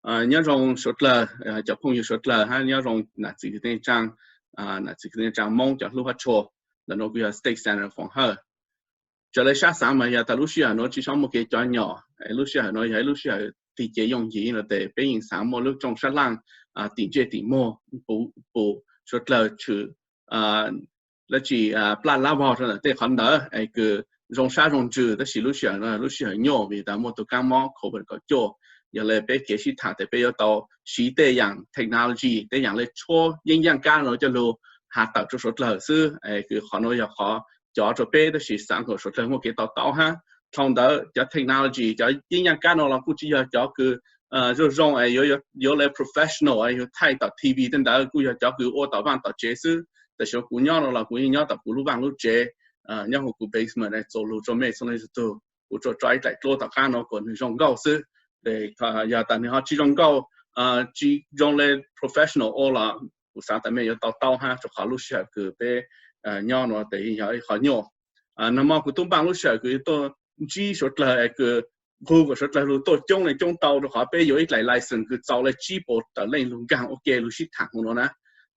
Nyob zoo suav dlawg, cov phooj ywg suav dlawg hab nyob zoo nam txiv kwv tij neej tsaa, nam txiv kwv tij neej tsaa Moob cov hlub hab tshua. Ntawm nuav kuv yog State Senator Foom Hawj. Raws le sab xaav mas yog tas lub sij hawm nuav tsi xob muaj kev cov nyom, lub sij hawm nuav yog ib lub sij hawm tig cev yooj yim no tes peb yeej xaav muaj lub rooj sab laaj tim ntsej tim muag pum suav dlawg tshwm dlaab tsi plaj lab vog rua ntawm tej qhov ntawd es kws zoo sab zoo ntsws, tab sis lub sij hawm no lub sij hawm nyuaj vim tas muaj tug kaab mob COVID kaum cuaj. Yog le peb kev sib thaam tes peb yuav tau siv tej yaam technology, tej yaam le tshuab yeeb yaaj kab no coj lug has tawm rua suav dlawg xwb. Es kws qhov nuav yog qhov cov rua peb, tab sis xaav kom suav dlawg muaj kev to taub hab. Dlhau ntawd cov technology, cov yeeb yaaj kab no los kuj tsi yog cov kws zoo zoo es yuav le professional es yuav thaij tom T V tej ntawd, kuj yog cov kws ua tom vaaj tom tsev xwb. Tam sim no kuv nyob no los kuv yeej nyob tom kuv lub vaaj lub tsev, nyob huv kuv basement es txuas lug rua mej txhua leej txhua tug. Kuv tsuas tso ib daim dluab tom qaab no kom nwg zoo nkauj xwb. Yog tas nwg ho tsi zoo nkauj, tsi zoo le professional ua los kuv xaav tas mej yuav to taub hab, rua qhov lub sij hawm kws peb nyob no tes yog ib qhov nyuaj. Nag mo kuv tub npaaj lub sij hawm kws tuaj ntsib suav dlawg es kws nqug kom suav dlawg lug tuaj coob leej coob tau, rua qhov peb yuav ib daim license kws txaus le tsib puas tawm leej lug nkaag ua ke lug sib thaam huv nuav na.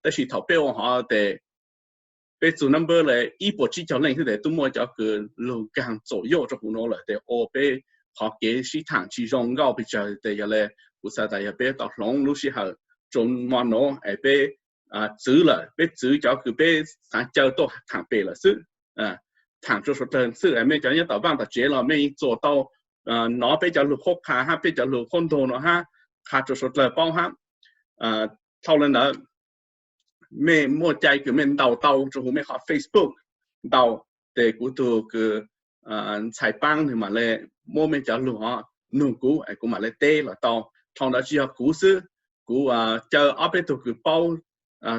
Tab sis thaum peb ua hov tes peb txug number le ib puas tsib caug leej xwb tes tub muaj cov kws lug nkaag txuam yaj rua huv nuav lawm tes ua peb qhov kev sib thaam tsi zoo nkauj pes tsawg. Tes yog le kuv xaav tas yog peb tau hloov lub sij hawm rua mo nuav es peb txwv lawm, peb txwv cov kws peb xaav caw tuaj thaam pem lawm xwb. Thaam rua suav dlawg xwb es mej cov nyob tom vaaj tom tsev los mej yeej txuas tau nov peb cov lug qhuab qha hab peb cov lug qhuab ntuas no hab, qha rua suav dlawg paub hab. Dhau le ntawd, mej muaj cai kws mej ntaus tau rua huv mej qhov Facebook ntaus, tes kuv tug kws ntxhais paab nwg mam le muab mej cov lug ho nug kuv es kuv mam le teb los tau. Dhau ntawd tsi yog kuv xwb, kuv caw ob peb tug kws paub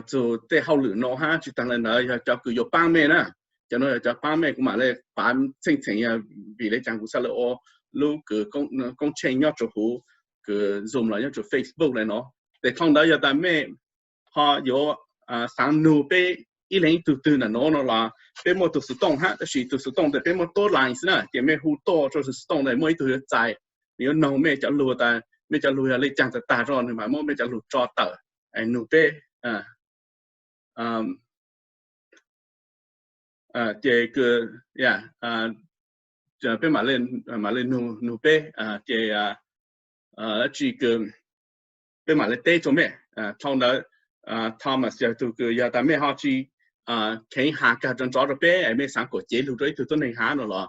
txug tej hauj lwm no hab. Tsi taag le ntawd yog cov kws yuav paab mej na, cov nuav yog cov paab mej, kuv mam le pav txheej txheem yog vim le caag kuv xaav le ua lub kws koob tsheej nyob rua huv kws Zoom los nyob rua Facebook le no. Tes dhau ntawd yog tas mej ho yuav xaav nug peb ib leeg ib tug twg ntawm nuav no los peb muaj tug xuv tooj hab, tab sis tug xuv tooj tes peb muaj tuab line xwb na, ces mej hu tuaj rua tug xuv tooj tes muaj ib tug yuav txais, yuav noog mej cov lug tas mej cov lug yog le caag tag tag rua nwg mam muab mej cov lug tso tawm es nug peb. Ces kws peb mam le nug peb, ces dab tsi kws peb mam le teb rua mej. Dhau ntawd, Thomas yog tug kws yog tas mej ho tsi kheev has kag rov nrov rua peb es mej xaav kom cev lug rua ib tug tuab neeg hab no los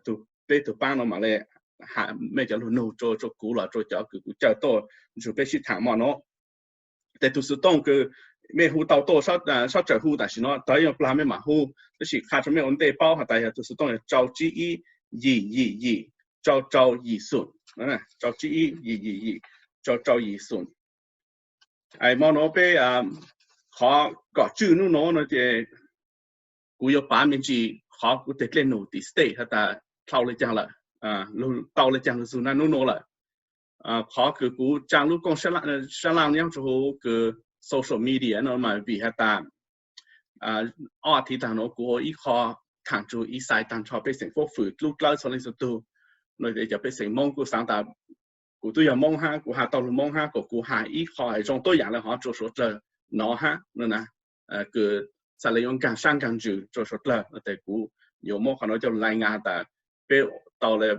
tug, peb tug paab no mam le has mej cov lug nug rua, rua kuv los rua cov kws kuv caw tuaj nrug peb sib thaam mo no. Tes tug xuv tooj kws mej hu tau tuaj, sab tsawg hu tam sim no, tog ib nyuag plag mej mam hu, tab sis qha rua mej ua ntej paub has tas yog tug xuv tooj yog rau tsib ib yim yim yim rau rau yim xum, rau tsib ib yim yim yim rau rau yim xum. Mo no peb qhov kom tswj nub no no ces kuv yuav pav me ntsis qhov kuv teg dlej num tim state has tas dhau le caag lawm, tau le caag lug txug nub no lawm. Qhov kws kuv tsaa lub kooj sab laaj nyob rua huv kws social media no mas vim has tas ob thiv taag no kuv ua ib qho thaam rua ib xais taag nrho pej xeem Foob Fwm lub dlawb txhua leej txhua tug. No cov pej xeem Moob kuj xaav tas kuv tub yog Moob hab kuv has tau lug Moob hab kom kuv has ib qho zoo tuab yaam le hov rua suav dlawg nov hab no na. Kws xaav le yuav nkaag sab nkaag ntsws rua suav dlawg no tes kuv yuav muab qhov no coj lug lai ngaa tas peb tau le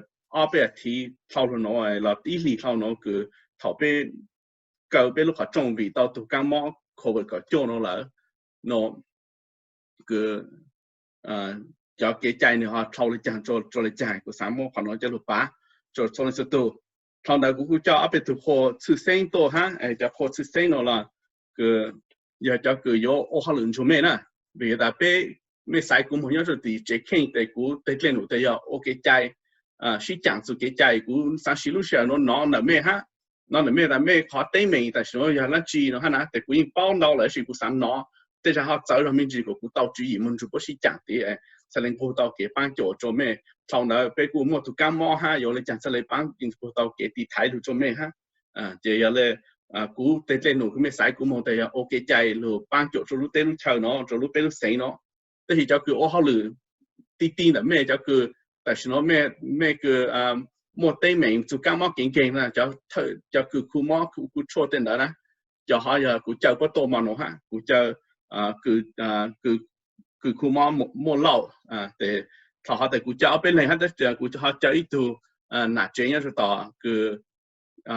ob peb a thiv dhau lug no los ib hlis dhau no kws thaum peb kaw peb lub qhov rooj vim tau tug kaab mob COVID kaum cuaj no lawm no kws cov kev cai nwg ho dhau le caag rua le caag, kuv xaav muab qhov no coj lug pav rua txhua leej txhua tug. Dhau ntawd kuv kuj coj ob peb tug qhua txhwj xeeb tuaj hab, cov qhua txhwj xeeb no los kws yog cov kws yuav ua hauj lwm nrug mej na. Vim tas peb, mej xaiv kuv moog nyob rua tim tsev kheej tes kuv teg dlej num tes yog ua kev cai, sib caam txug kev cai, kuv xaav siv lub sij hawm no nov ntawm mej hab, nov ntawm mej tas mej qhov teeb meem tam sim no yog dlaab tsi no hab na. Tes kuv yeej paub ntau lawm tab sis kuv xaav nov tej zag ho txawv zog me ntsis kom kuv tau tswv yim moog nrug puab sib caam tid, xaav le nqug tau kev paab cuam rua mej. Dhau ntawd peb kuj muaj tug kaab mob hab yuav le caag xaav le paab nqug tau kev tiv thaiv lug rua mej hab. Ces yog le kuv teg dlej num kws mej xaiv kuv moog tes yog ua kev cai lug paab cuam rua lub teb lub chaw no, rua lub peb lub xeev no. Tab sis cov kws ua hauj lwm ti ti ntawm mej, cov kws tam sim no mej kws muaj teeb meem txug kaab mob kev nkeeg na, cov, cov kws khu mob khu, khu tshuaj tej ntawd na, cov hov yog kuv caw puab tuaj mo nuav hab, kuv caw kws, kws khu mob muaj lauj, tes thaum hov tes kuv caw ob peb leeg hab, kuv ho caw ib tug nam tsev nyob rua tom kws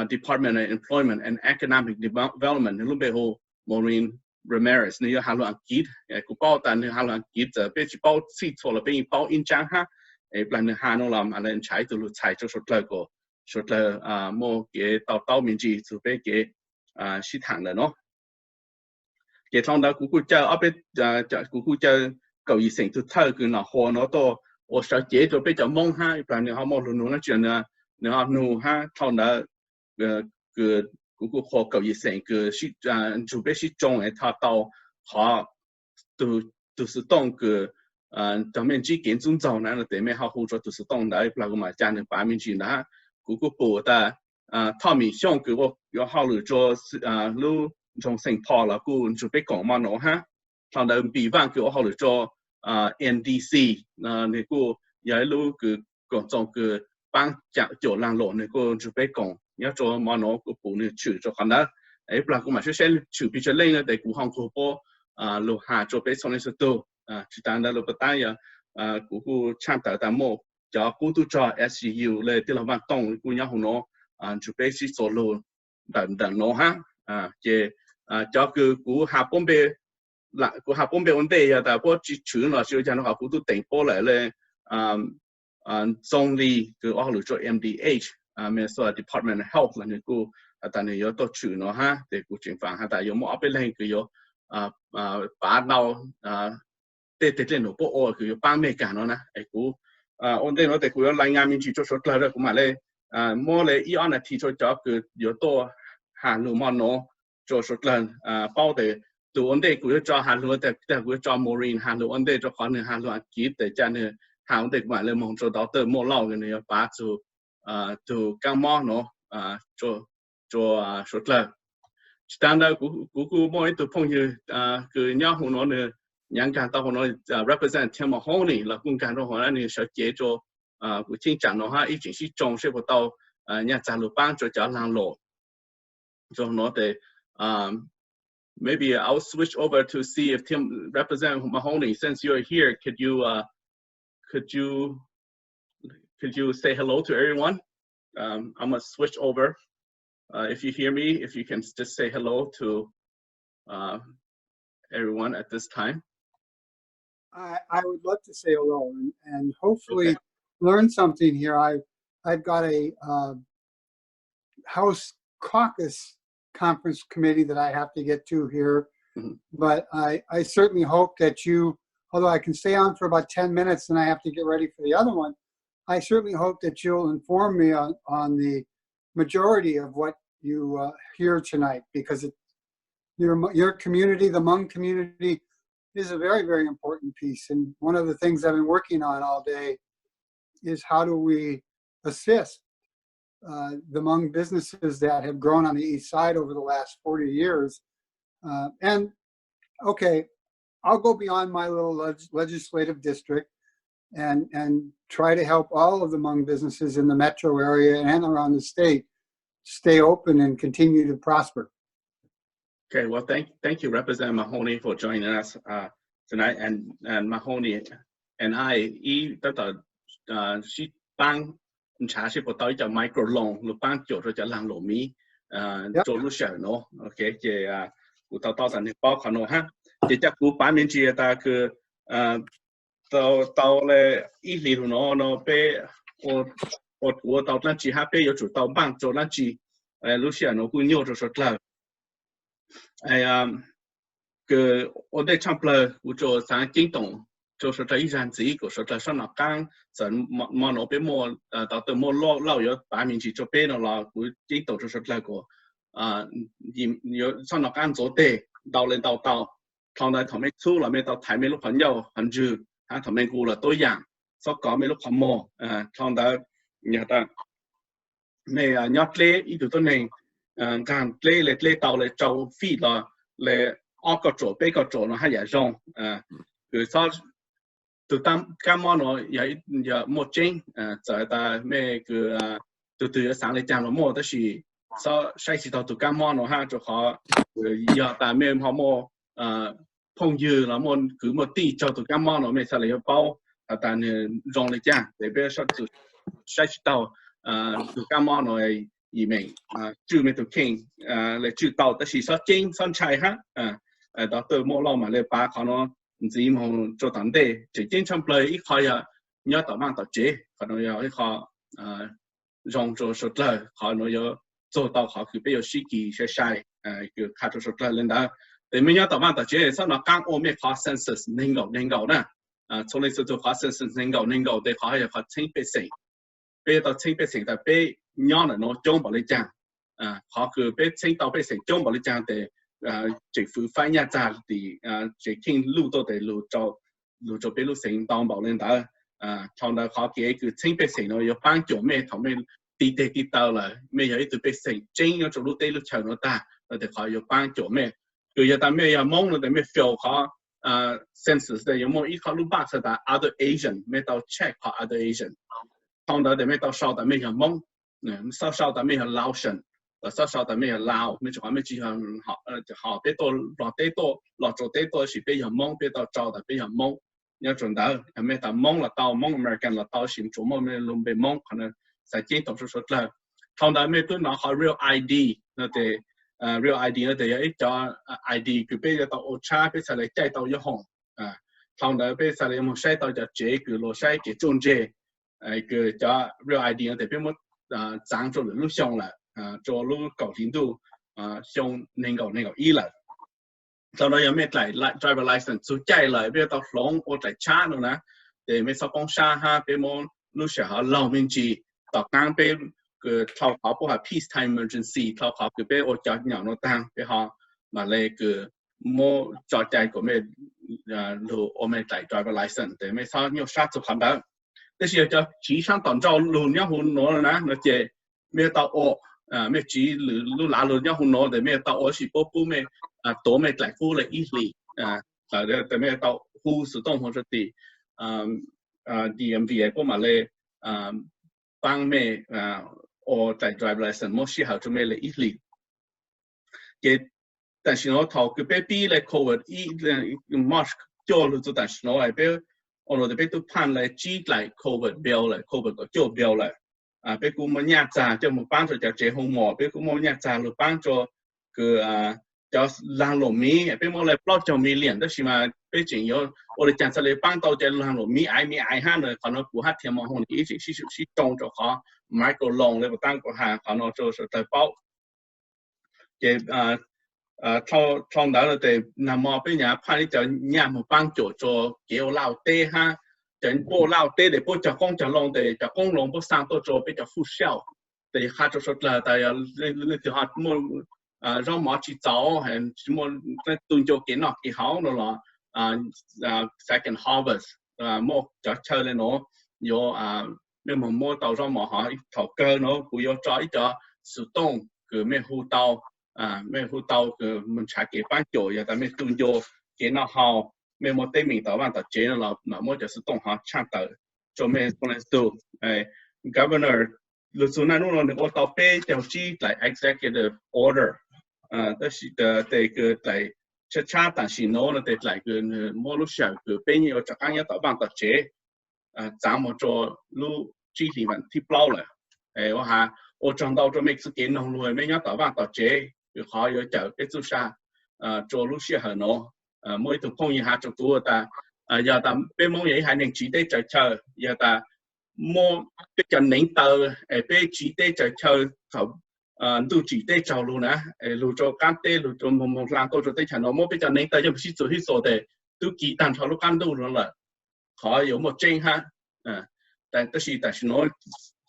Department of Employment and Economic Development, nwg lub npe hu Maureen Ramirez, nwg yuav has lug Askiv. Kuv paub tas nwg has lug Askiv, txawm peb tsi paub txhij txhua los peb yeej paub ib ntsaab hab. Plag nwg has nuav los mam le nrhav ib tug lug txhais rua suav dlawg kom suav dlawg muaj kev to taub me ntsis txug peb kev sib thaam ntawm nuav. Ces dlhau ntawd kuv kuj caw ob peb, kuv kuj caw Kaum Yim Xeem tug thawj kws nom huas nuav tuaj ua sawv cev rua peb cov Moob hab, plag nwg ho muaj lug nug dlaab tsi, nwg ho nug hab dlhau ntawd kuv kuj qhuas Kaum Yim Xeem kws nrug peb sib tsoo es tho tau qhov tug xwm tooj kws cov mej ntsib kev ntxub ntxaug na, tes mej ho hu rua tug xwm tooj ntawd, plag kuv mam ca nwg pav me ntsis ntawd hab. Kuv kuj pum tas Thoj Mim Xyooj kws ua hauj lwm rua lub nroog Xeem Phos los kuj nrug peb koom mo nuav hab. Dlhau ntawd Npis Vaaj kws ua hauj lwm rua N D C, nwg kuj yog ib lub kws koom txoos kws paab cuam laag lum, nwg kuj nrug peb koom nyob rua mo nuav, kuv pum nwg tshwm rua qhov ntawd. Ib plag kuv mam saib saib tshwm pes tsawg leej na tes kuv ho nqug puab lug has rua peb txhua leej txhua tug. Tsi taag ntawd lug puag ta yog kuv kuj tshaaj tawm tas muaj cov qub tub rog S G U le tij laug Vaaj Tooj kuj nyob huv nuav nrug peb sib txuas lug ntawm ntawm nuav hab. Ces cov kws kuv has puab npe, kuv has puab npe ua ntej yog tas puab tsi tshwm los tsi ua caag rua qhov kuv tub teem puab lawm le Ntxoo Lis kws ua hauj lwm rua M D H, Minnesota Department of Health los nwg kuj has tas nwg yuav tuaj tshwm nuav hab, tes kuv tseem faam has tas yuav muaj ob peb leeg kws yuav pav tau tej teg dlej num puab ua kws yuav paab mej kag nuav na. Es kuv ua ntej nuav tes kuv yuav lais ngas me ntsis rua suav dlawg, kuv mam le muab le ib ob nas this rua cov kws yuav tuaj has lug mo nuav rua suav dlawg paub tes tug ua ntej kuv yuav tso has lug, tag kuv yuav tso Maureen has lug ua ntej rua qhov nwg has lug Askiv tes ca nwg has ua ntej kuv mam le moog rua Doctor Muaj Lauj kws nwg yuav pav txug tug kaab mob nuav rua suav dlawg. Tsi taag ntawd kuv kuj muaj ib tug phooj ywg kws nyob huv nuav, nwg nyaav nkaag tau huv nuav, Representative Tim Mahoney los kuj nkaag rua huv nuav, nwg sawv cev rua kuv cheeb tsam nuav hab ib tseem sib tsoo seb puas tau nyaj txag lug paab rua cov laag lum rua huv nuav tes maybe I'll switch over to see if Tim, Representative Mahoney, since you're here, could you uh, could you could you say hello to everyone? Um, I'm gonna switch over. Uh, if you hear me, if you can just say hello to uh, everyone at this time. I, I would love to say hello and, and hopefully okay. Learn something here. I, I've got a uh, House Caucus Conference Committee that I have to get to here, mm-hmm. But I, I certainly hope that you, although I can stay on for about ten minutes and I have to get ready for the other one, I certainly hope that you'll inform me on, on the majority of what you uh, hear tonight because it, your, your community, the Hmong community, is a very, very important piece. And one of the things I've been working on all day is how do we assist uh, the Hmong businesses that have grown on the East Side over the last forty years. Uh, and okay, I'll go beyond my little leg- legislative district and, and try to help all of the Hmong businesses in the metro area and around the state stay open and continue to prosper. Okay, well, thank, thank you, Representative Mahoney, for joining us uh, tonight. And, and Mahoney and I, ib tab tom uh, sib paab nrhav seb puas tau ib co micro loan lug paab cuam rua cov laag lum miv rua lub sij hawm nuav. Okay, ces kuv tau tau tas nwg paub qhov nuav hab. Ces ca kuv pav me ntsis tas kws tau, tau le ib hlis lug nuav no peb ua, ua tau dlaab tsi hab peb yuav tsum tau npaaj rua dlaab tsi, lub sij hawm nuav kuj nyuaj rua suav dlawg. Kws ua ntej tshaaj plawg kuv tsuas xaav ceeb toom rua suav dlawg ib zag ntxiv kom suav dlawg sab nom qaab, txawm mo nuav peb muaj tau tw muaj lauj yuav pav me ntsis rua peb no los kuv ceeb toom rua suav dlawg kom sab nom qaab ntxuav teg ntau le ntau tau. Dlhau ntawd thaum mej txhub los mej tau thaiv mej lub qhov ncauj qhov ntswg hab thaum mej nqus los tuab yaam, txhob kov mej lub qhov muag. Dlhau ntawd yog tas mej nyob dleb ib tug tuab neeg, nqaag dleb le dleb tau le rau fij los le ob kauj ruam peb kauj ruam no hab yaam zoo. Kws txhob, tug kaab mob nuav yog muaj tseeb, txawm tas mej kws tus twg yuav xaav le caag los muaj, tab sis xob saib tsis taug tus kab mob no hab, rua qhov yog tas mej ho muaj phooj ywg los muaj kwv muaj tij raug tus kab mob no mej txhaj le yuav paub has tas nwg zoo le caag. Tes peb saib tsis taug tus kab mob no, yim meem tswj mej tus kheej le tswj tau, tab sis xob ceeb xob ntshai hab. Doctor Muaj Lauj mam le pav qhov no ntxiv moog rua tom ntej. Tseem ceeb tshaj plawg ib qho yog nyob tom vaaj tom tsev, qhov no yog ib qho zoo rua suav dlawg, qhov no yuav txug tau qhov kws peb yuav sib kis sai sai, kws qha rua suav dlawg le ntawd. Tes mej nyob tom vaaj tom tsev xob nov qaab ua mej qhov census neeg nkaum neeg nkaum na. Txhua leej txhua tug qhov census neeg nkaum neeg nkaum tes qhov yog qhov txheeb pej xeem. Peb yuav tau txheeb pej xeem tas peb nyob ntawm nuav coob npaum le caag. Qhov kws peb txheeb tau pej xeem coob npaum le caag tes tseem fwv faib nyaj txag tim tsev kheej luj tuaj tes lug rua peb lub xeev ntau npaum le ntawd. Dhau ntawd qhov kev kws txheeb pej xeem no yuav paab cuam mej thaum mej tiv teg tiv taw lawm, mej yog ib tug pej xeem tseeb nyob rua lub teb lub chaw nuav tag, no tes qhov yuav paab cuam mej. Kws yog tas mej yog Moob no tes mej fill qhov census tes yuav muaj ib qho lub box has tas other Asian, mej tau check qhov other Asian. Dhau ntawd tes mej tau sau tas mej yog Moob, xob sau tas mej yog Laosian, los xob sau tas mej yog Lao, mej tsi qhov mej tsi yog hom peb tuaj Nplog teb tuaj, los rua teb tuaj, sis peb yog Moob, peb tau tso tas peb yog Moob nyob rua ntawd. Mej tas Moob los tau, Moob American los tau, sis tsuas muaj mej lub npe Moob, qhov no xav ceeb toom rua suav dlawg. Dhau ntawd mej tub nov qhov Real I D no tes, Real I D no tes yog ib cov I D kws peb yuav tau ua tshab peb txhaj le caij tau yuav hoom. Dhau ntawd peb txhaj le moog saib tau cov tsev kws luas saib kev tsuj ntseg, kws cov Real I D no tes peb muab txaav rua lwm lub xyoo lawm, rua lub kaum hli ntuj xyoo neeg nkaum neeg nkaum ib lawm. Dhau no yog mej dlaim driver license txug caij lawm peb yuav tau hloov ua dlaim tshab no na, tes mej txhob poob sab hab, peb muab lub sij hawm hov laug me ntsis. Tom qaab peb kws dhau qhov puab has peace time emergency, dhau qhov kws peb ua cov nyom no taag peb ho mam le kws muab tso cai kuas mej lug ua mej dlaim driver license tes mej txhob nyuaj sab txug qhov ntawd. Tab sis yog cov tsiv saab tom nrauj lug nyob huv nuav na no ces mej yuav tau ua, mej tsiv lwm lub lav lug nyob huv nuav tes mej yuav tau ua, tab sis puab pub mej, tuav mej dlaim qub le ib hlis, tes mej yuav tau hu xov tooj moog rua tim D M V, puab mam le paab mej ua dlaim driver license, muab sij hawm rua mej le ib hlis. Ces tam sim nuav thaum kws peb pib le COVID, March cuaj lug txug tam sim nuav peb ua luag tes peb tub phaaj le tsib dlaim COVID bill lawm, COVID kaum cuaj bill lawm. Peb kuj muaj nyaj txag coj moog paab rua cov tsev hu mos, peb kuj muaj nyaj txag lug paab rua kws cov laag luam miv, peb muaj le plaub caug million, tab sis mas peb tseem yuav ua le caag txhaj le paab tau cov laag luam miv aiv miv aiv hab no. Qhov no kuv hab Thiam Mos Hoos ib tseem sib tsoo rua qhov micro loan le puas taab kuv has qhov no rua suav dlawg paub. Ces dhau ntawd no tes nag mo peb nyam phaaj ib cov nyaj moog paab cuam rua kev ua laj ua teb hab. Cov puab ua laj ua teb tes puab cog qoob cog loo tes cov qoob loo puab xaa tuaj rua peb cov fuj siauj. Tes qha rua suav dlawg tas yog leej twg ho muaj zaub mov tsi txaus, tsi muaj, tu ncua kev noj kev haus no los second harvest, muaj cov chaw le nuav yuav, mej moog muab tau zaub mov hov. Thaum kawg no kuv yuav tso ib cov xov tooj kws mej hu tau, mej hu tau kws moog nrhav kev paab cuam yog tas mej tu ncua kev noj haus, mej muaj teeb meem tom vaaj tom tsev no los mam muab cov xov tooj hov tshaaj tawm rua mej txhua leej tug. Governor lug txug naj nub no nwg ua tau peb caug tsib dlaim executive order, tab sis tes kws dlaim tshab tshab tam sim nuav no tes dlaim kws nwg muab lub sij hawm kws peb yeej yuav rov qaab nyob tom vaaj tom tsev, txaav moog rua lub tsib hlis vas thib plaub lawm. Ua has ua tsaug ntau rua mej txuj kev noog lug mej nyob tom vaaj tom tsev, kws qhov yuav cawm peb txuj sa rua lub sij hawm nuav. Muaj ib tug phooj ywg has rua kuv tas yog tas peb Moob yog ib haiv neeg tsiv teb tsaws chaw, yog tas muab peb cov neev taw es peb tsiv teb tsaws chaw thaum ntuj tsim teb tsaug lug na, lug rua qaab teb lug rua moog moog hlaa tuaj rua teb chaws nuav, muab peb cov neev taw coj moog sib txug sib txuas tes tub kis taag nrho lub qaab ntuj nuav lawm. Qhov yuav muaj tseeb hab. Tab sis tam sim nuav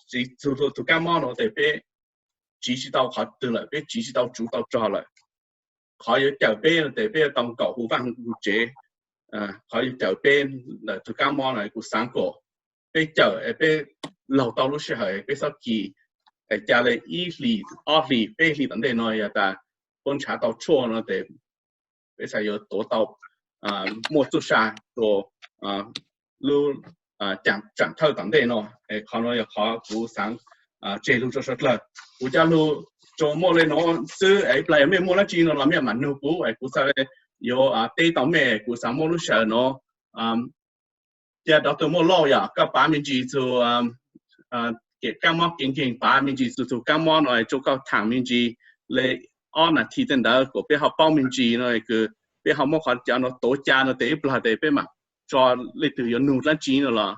txug tug kaab mob no tes peb tsiv tsi tau qhov twg lawm, peb tsiv tsi tau tsuv tau rog lawm. Qhov yuav cawm peb no tes peb yuav tau nkaum huv vaaj huv tsev. Qhov yuav cawm peb ntawm tug kaab mob no kuv xaav kom peb cawm, peb laug tau lub sij hawm peb txhob kis, es ca le ib hlis ob hlis peb hlis tom ntej no yog tas puab nrhav tau tshuaj no tes peb xaav yuav tuav tau muaj txuj sa rua lub tsaam thawj tom ntej no. Qhov no yog qhov kuv xaav tseg lug rua suav dlawg. Kuv coj lug tsuas muaj le nuav xwb, ib plag yog mej muaj dlaab tsi no los mej mam nug kuv, kuv xaav yuav teb tau mej, kuv xaav muab lub sij hawm nuav ca Doctor Muaj Lauj yom, koj pav me ntsis txug kev kaab mob, kev nkeeg pav me ntsis txug txug kaab mob no, tsuas koj thaam me ntsis le ob nas this tej ntawd kuas peb ho paub me ntsis no, kws peb ho muab qhov cov no tuav ca no tes ib plag tes peb mam tso leej twg yuav nug dlaab tsi no los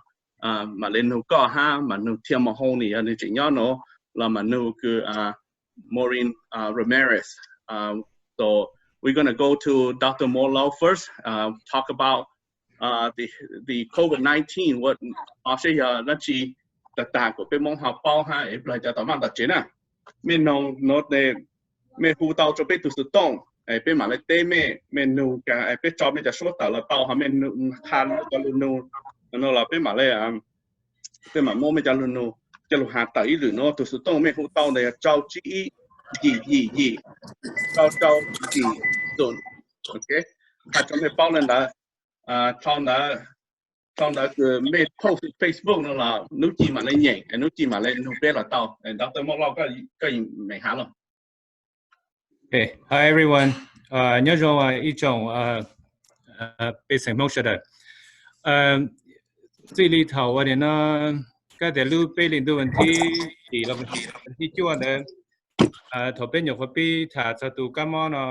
mam le nug koj hab mam nug Tim Mahoney yog nwg tseem nyob no, los mam nug kws Maureen Ramirez. So we're gonna go to Doctor Muaj Lauj first, talk about the COVID nineteen, what, o seb yog dlaab tsi tag tag kuas peb Moob ho paub hab ib plag cov tom vaaj tom tsev na. Mej noog no tes mej hu tau rua peb tug xov tooj, peb mam le teb mej, mej nug, peb tso mej cov suab tawm los tau, ho mej qha cov lug nug no los peb mam le, peb mam muab mej cov lug nug coj lug has tawm ib lwm nuav. Tug xov tooj mej hu tau ntawd yog rau tsib ib yim yim yim rau rau yim xoom. Ok, qha rua mej paub le ntawd. Dhau ntawd, dhau ntawd kws mej post Facebook no los nub ci mam le nyeem, nub ci mam le nug peb los tau. Doctor Muaj Lauj, koj yeej meem has los. Hi everyone, nyob zoo ib tsoom pej xeem Hmoob sawv daws. Txij li thaum ua no, kab tias lub peb hlis ntuj vas thib yim los vas thib cuaj ntawd, thaum peb nyuam qhuav pib tham txog tus kab mob no,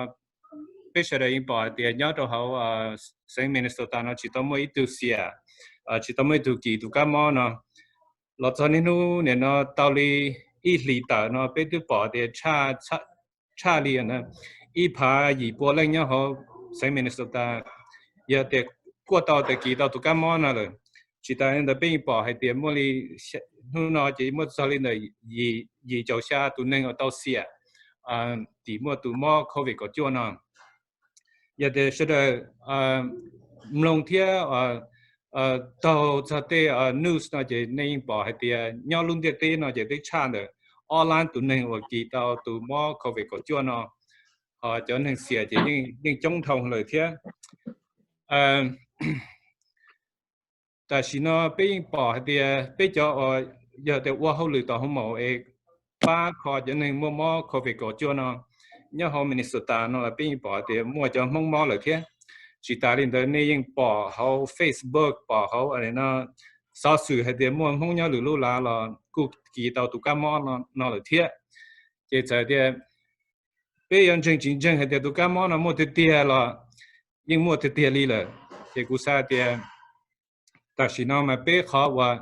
peb sawv daws yeej pom hais tias nyob rau hauv xeev Minnesota no tsis tau muaj ib tug xiam, tsis tau muaj ib tug kis tus kab mob no. Los txog niaj hnub nim no tau li ib hlis tawm no peb twb pom tias tshaj li ib phav yim pua leej nyob hauv xeev Minnesota yog tias kuaj tau tias kis tau tus kab mob no lawm. Tsis tas li ntawd peb yeej pom hais tias muaj li, hnub no ces muaj txog li ntawm yim caum xya tus neeg uas tau xiam tim muaj tus mob COVID kaum cuaj no. Yog tias sawv daws mloog thiab taug txog tej news no ces nej yeej pom hais tias nyob lub ntiaj teb no ces twb tshaj ntawm ob lab tus neeg uas kis tau tus mob COVID kaum cuaj no, ho cov neeg xiam ces yeej coob dhau lawm thiab. Tam sim no peb yeej pom hais tias peb cov uas yog tias ua hauj lwm tau hauv maum es pab kho cov neeg muaj mob COVID kaum cuaj no nyob hauv Minnesota no los peb yeej pom hais tias muaj cov Hmoob mob lawm thiab. Tsis tas li ntawd nej yeej pom hauv Facebook, pom hauv no xov xwm hais tias muaj Hmoob nyob lwm lub lav los kuj kis tau tus kab mob no lawm thiab. Ces txawm tias peb yuav ntseeg tsis ntseeg hais tias tus kab mob no muaj tiag tiag los yeej muaj tiag tiag li lawm. Ces kuv xav tias tam sim no mas peb qhov uas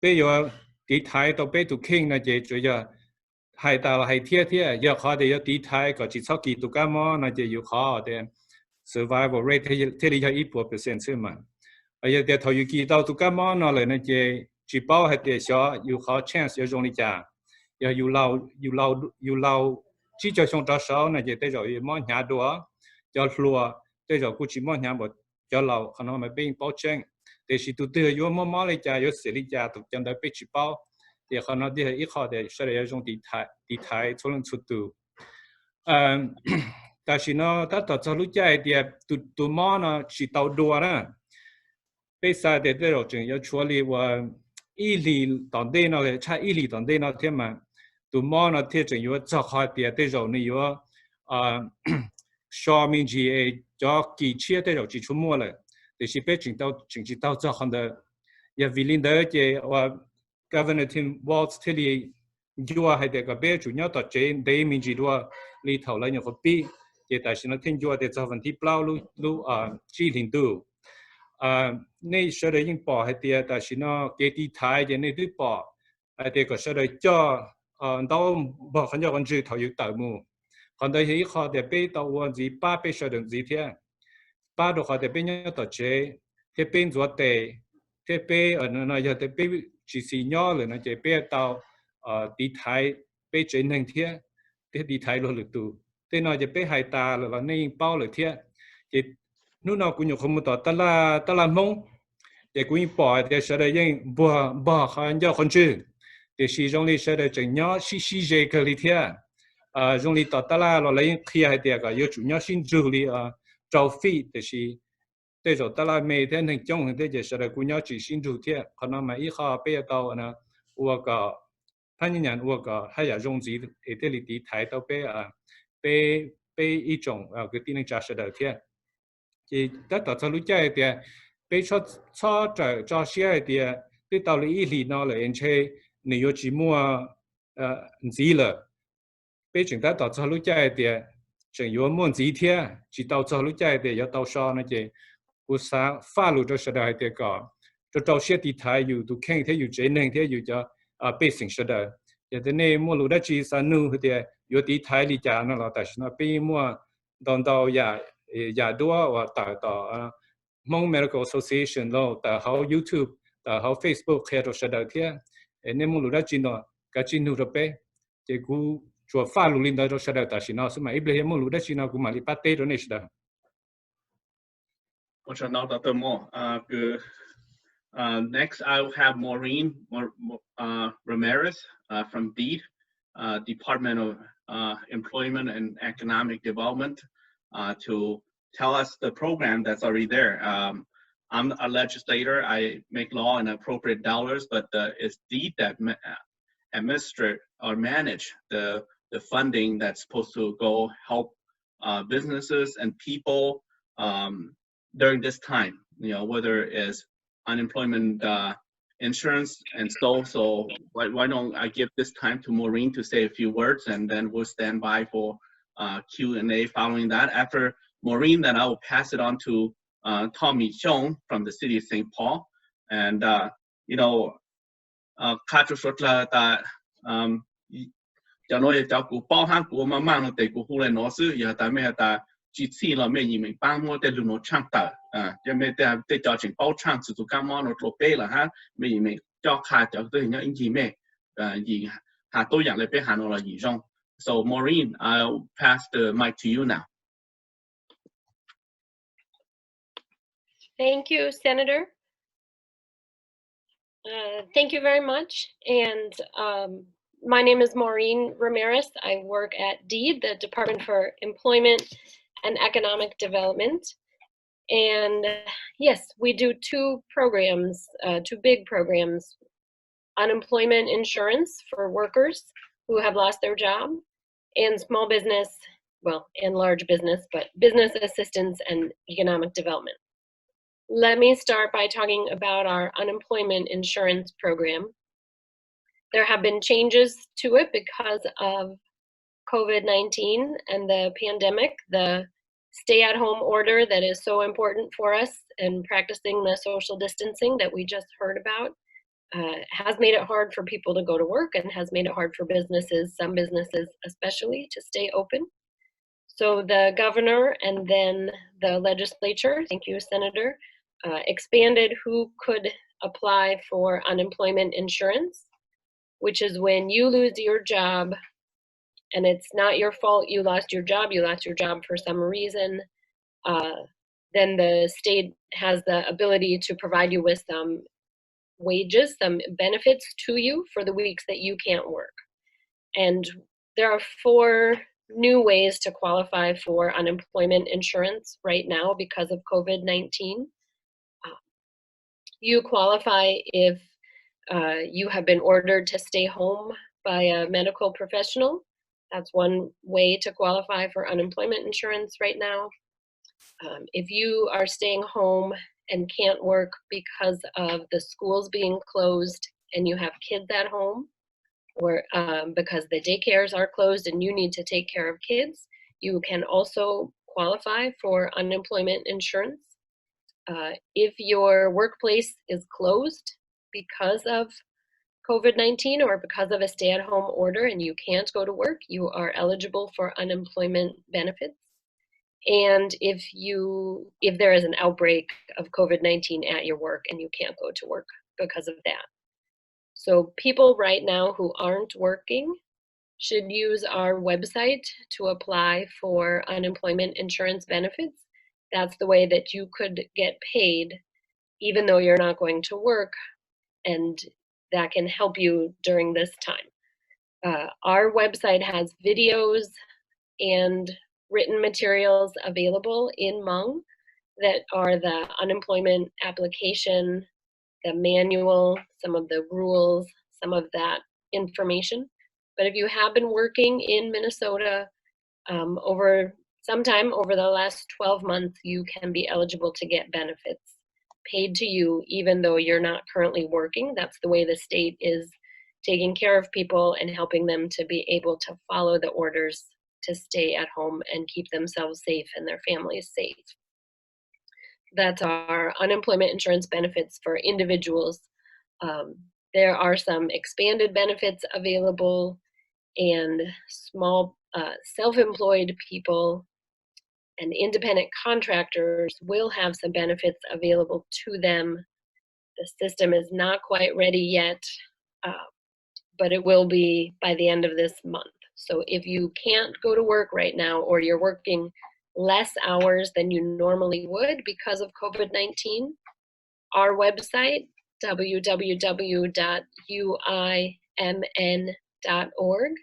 peb yuav tiv thaiv tau peb tus kheej no ces tsuas yog hais tas los hais thiab thiab, yog qhov tias yuav tiv thaiv kom tsis txhob kis tus kab mob no ces yus qhov tias survival rate thiaj li yog ib puas percent xwb mas. Yog tias thaum yus kis tau tus kab mob no lawm no ces tsis paub hais tias xyov yus qhov chance yuav zoo li cas. Yog yus laus tsib caug xyoo rov saud no ces tej zaum yuav mob hnyav dua, cov hluas tej zaum kuj tsis mob hnyav npaum cov laus, qhov no mas peb yeej paub tseeb. Tiam sis tus twg yuav muaj mob li cas, yuav xiam li cas, cov ntawd peb tsis paub. Ces qhov no yog ib qho tias sawv daws yuav zoo tiv thaiv txhua leej txhua tus. Tam sim no tab tom txog lub caij hais tias tus mob no tsis tau dua na. Peb xav tias tej zaum tseem yuav tshuav li uas ib hlis tom ntej no, tshaj ib hlis tom ntej no thiab mas tus mob no thiaj tseem yuav txog qhov tias tej zaum nws yuav so me ntsis es cov kis tshiab tej zaum tsis tshua muaj lawm. Tiam sis peb tseem tsis tau txog qhov ntawd. Yog vim li ntawd ces uas Governor Tim Walz thiaj li ncua hais tias kom peb tsum nyob tom tsev ntev me ntsis dua li thaum lawv nyuam qhuav pib. Ces tam sim no thiaj ncua tias txog vas thib plaub lub tsib hlis ntuj. Nej sawv daws yeej pom hais tias tam sim no kev tiv thaiv ces nej twb pom hais tias kom sawv daws coj ntaub npog qhov ncauj qhov ntswg thaum yus tawm mus. Qhov ntawd yog ib qho tias peb tau ua ntxiv pab peb sawv daws ntxiv thiab, pab rau qhov tias peb nyob tom tsev thiab peb ntxuav tes thiab peb no yog tias peb tsis xis nyob lawm no ces peb tau tiv thaiv peb tsev neeg thiab, thiab tiv thaiv luag lwm tus. Tej no ces peb hais tas lawm los nej yeej paub lawm thiab. Ces hnub no kuv nyuam qhuav mus tom tab laj, tab laj Hmoob, ces kuv yeej pom hais tias sawv daws yeej npuag npog qhov ncauj qhov ntswg, tiam sis zoo li sawv daws tseem nyob sib sib ze kawg li thiab. Zoo li tom tab laj los lawv yeej qhia hais tias kom yuav tsum nyob sib nrug li rau feet, tiam sis tej zaum tab laj me thiab neeg coob heev thiab ces sawv daws kuj nyob tsis sib nrug thiab. Qhov no mas ib qho peb yuav tau ua kom hab nyab nyam ua kom haj yam zoo ntxiv es thiaj li tiv thaiv tau peb, peb, peb ib tsoom kwv tij neej tsa sawv daws thiab. Ces tab tom txog lub caij hais tias peb txhob rawm tso siab hais tias twb tau li ib hlis no lawm es ntshe nws yuav tsis muaj ntxiv lawm. Peb tseem tab tom txog lub caij hais tias tseem yuav muaj ntxiv thiab, tsis tau txog lub caij hais tias yuav tau so no ces kuv xav faj lus rau sawv daws hais tias kom rau rau siab tiv thaiv yus tus kheej thiab yus tsev neeg thiab yus cov pej xeem sawv daws. Yog tias nej muaj lus dab tsi xav nug hais tias yuav tiv thaiv li cas no los tam sim no peb yeej muaj ntau ntau yam, yam duab uas tawm tom Hmong Medical Association los tawm hauv YouTube, tawm hauv Facebook qhia rau sawv daws thiab. Nej muaj lus dab tsi no kav tsij nug rau peb. Ces kuv tsuas faj lus li ntawd rau sawv daws tam sim no xwb mas ib pliag yog muaj lus dab tsi no kuv mam li pab teb rau nej sawv daws. Ua tsaug ntau Doctor Mo. Uh, next, I will have Maureen Mo- Mo- uh, Ramirez uh, from DEED, uh, Department of uh, Employment and Economic Development, uh, to tell us the program that's already there. Um, I'm a legislator. I make law and appropriate dollars, but uh, it's DEED that ma- administer or manage the the funding that's supposed to go help uh, businesses and people um, during this time. You know, whether it's unemployment uh, insurance and so. So why, why don't I give this time to Maureen to say a few words, and then we'll stand by for uh, Q and A following that. After Maureen, then I will pass it on to uh, Tommy Chong from the city of Saint Paul. And uh, you know, qha rau suav dlawg tas cov nuav yog cov kuv paub hab kuv ua maj maj no tes kuv hu le nuav xwb. Yog tas mej has tas tsis txhij los mej yim meem paab muab tej lug nuav tshaaj tawm, mej tej cov tseem paub tshaaj txug tus kab mob nuav dlua peb lawm hab mej yim meem coj qha cov twg nyob ib ncig mej, yim has tub yaam le peb has nuav los yim zoo. So Maureen, I'll pass the mic to you now. Thank you, Senator. Uh, thank you very much. And um, my name is Maureen Ramirez. I work at DEED, the Department for Employment and Economic Development. And yes, we do two programs, uh, two big programs, unemployment insurance for workers who have lost their job, and small business, well, and large business, but business assistance and economic development. Let me start by talking about our unemployment insurance program. There have been changes to it because of COVID nineteen and the pandemic, the stay-at-home order that is so important for us and practicing the social distancing that we just heard about uh, has made it hard for people to go to work and has made it hard for businesses, some businesses especially, to stay open. So the governor and then the legislature, thank you, Senator, uh, expanded who could apply for unemployment insurance, which is when you lose your job and it's not your fault you lost your job, you lost your job for some reason, uh, then the state has the ability to provide you with some wages, some benefits to you for the weeks that you can't work. And there are four new ways to qualify for unemployment insurance right now because of COVID nineteen. Uh, you qualify if uh, you have been ordered to stay home by a medical professional. That's one way to qualify for unemployment insurance right now. Um, if you are staying home and can't work because of the schools being closed and you have kids at home, or um, because the daycares are closed and you need to take care of kids, you can also qualify for unemployment insurance. Uh, if your workplace is closed because of COVID nineteen or because of a stay at home order and you can't go to work, you are eligible for unemployment benefits. And if you if there is an outbreak of COVID nineteen at your work and you can't go to work because of that. So people right now who aren't working should use our website to apply for unemployment insurance benefits. That's the way that you could get paid even though you're not going to work, and that can help you during this time. Uh, our website has videos and written materials available in Hmong that are the unemployment application, the manual, some of the rules, some of that information. But if you have been working in Minnesota um, over sometime over the last twelve months, you can be eligible to get benefits paid to you, even though you're not currently working. That's the way the state is taking care of people and helping them to be able to follow the orders to stay at home and keep themselves safe and their families safe. That's our unemployment insurance benefits for individuals. Um, there are some expanded benefits available, and small uh, self-employed people and independent contractors will have some benefits available to them. The system is not quite ready yet, uh, but it will be by the end of this month. So if you can't go to work right now, or you're working less hours than you normally would because of COVID nineteen, our website, w w w dot u i m n dot org,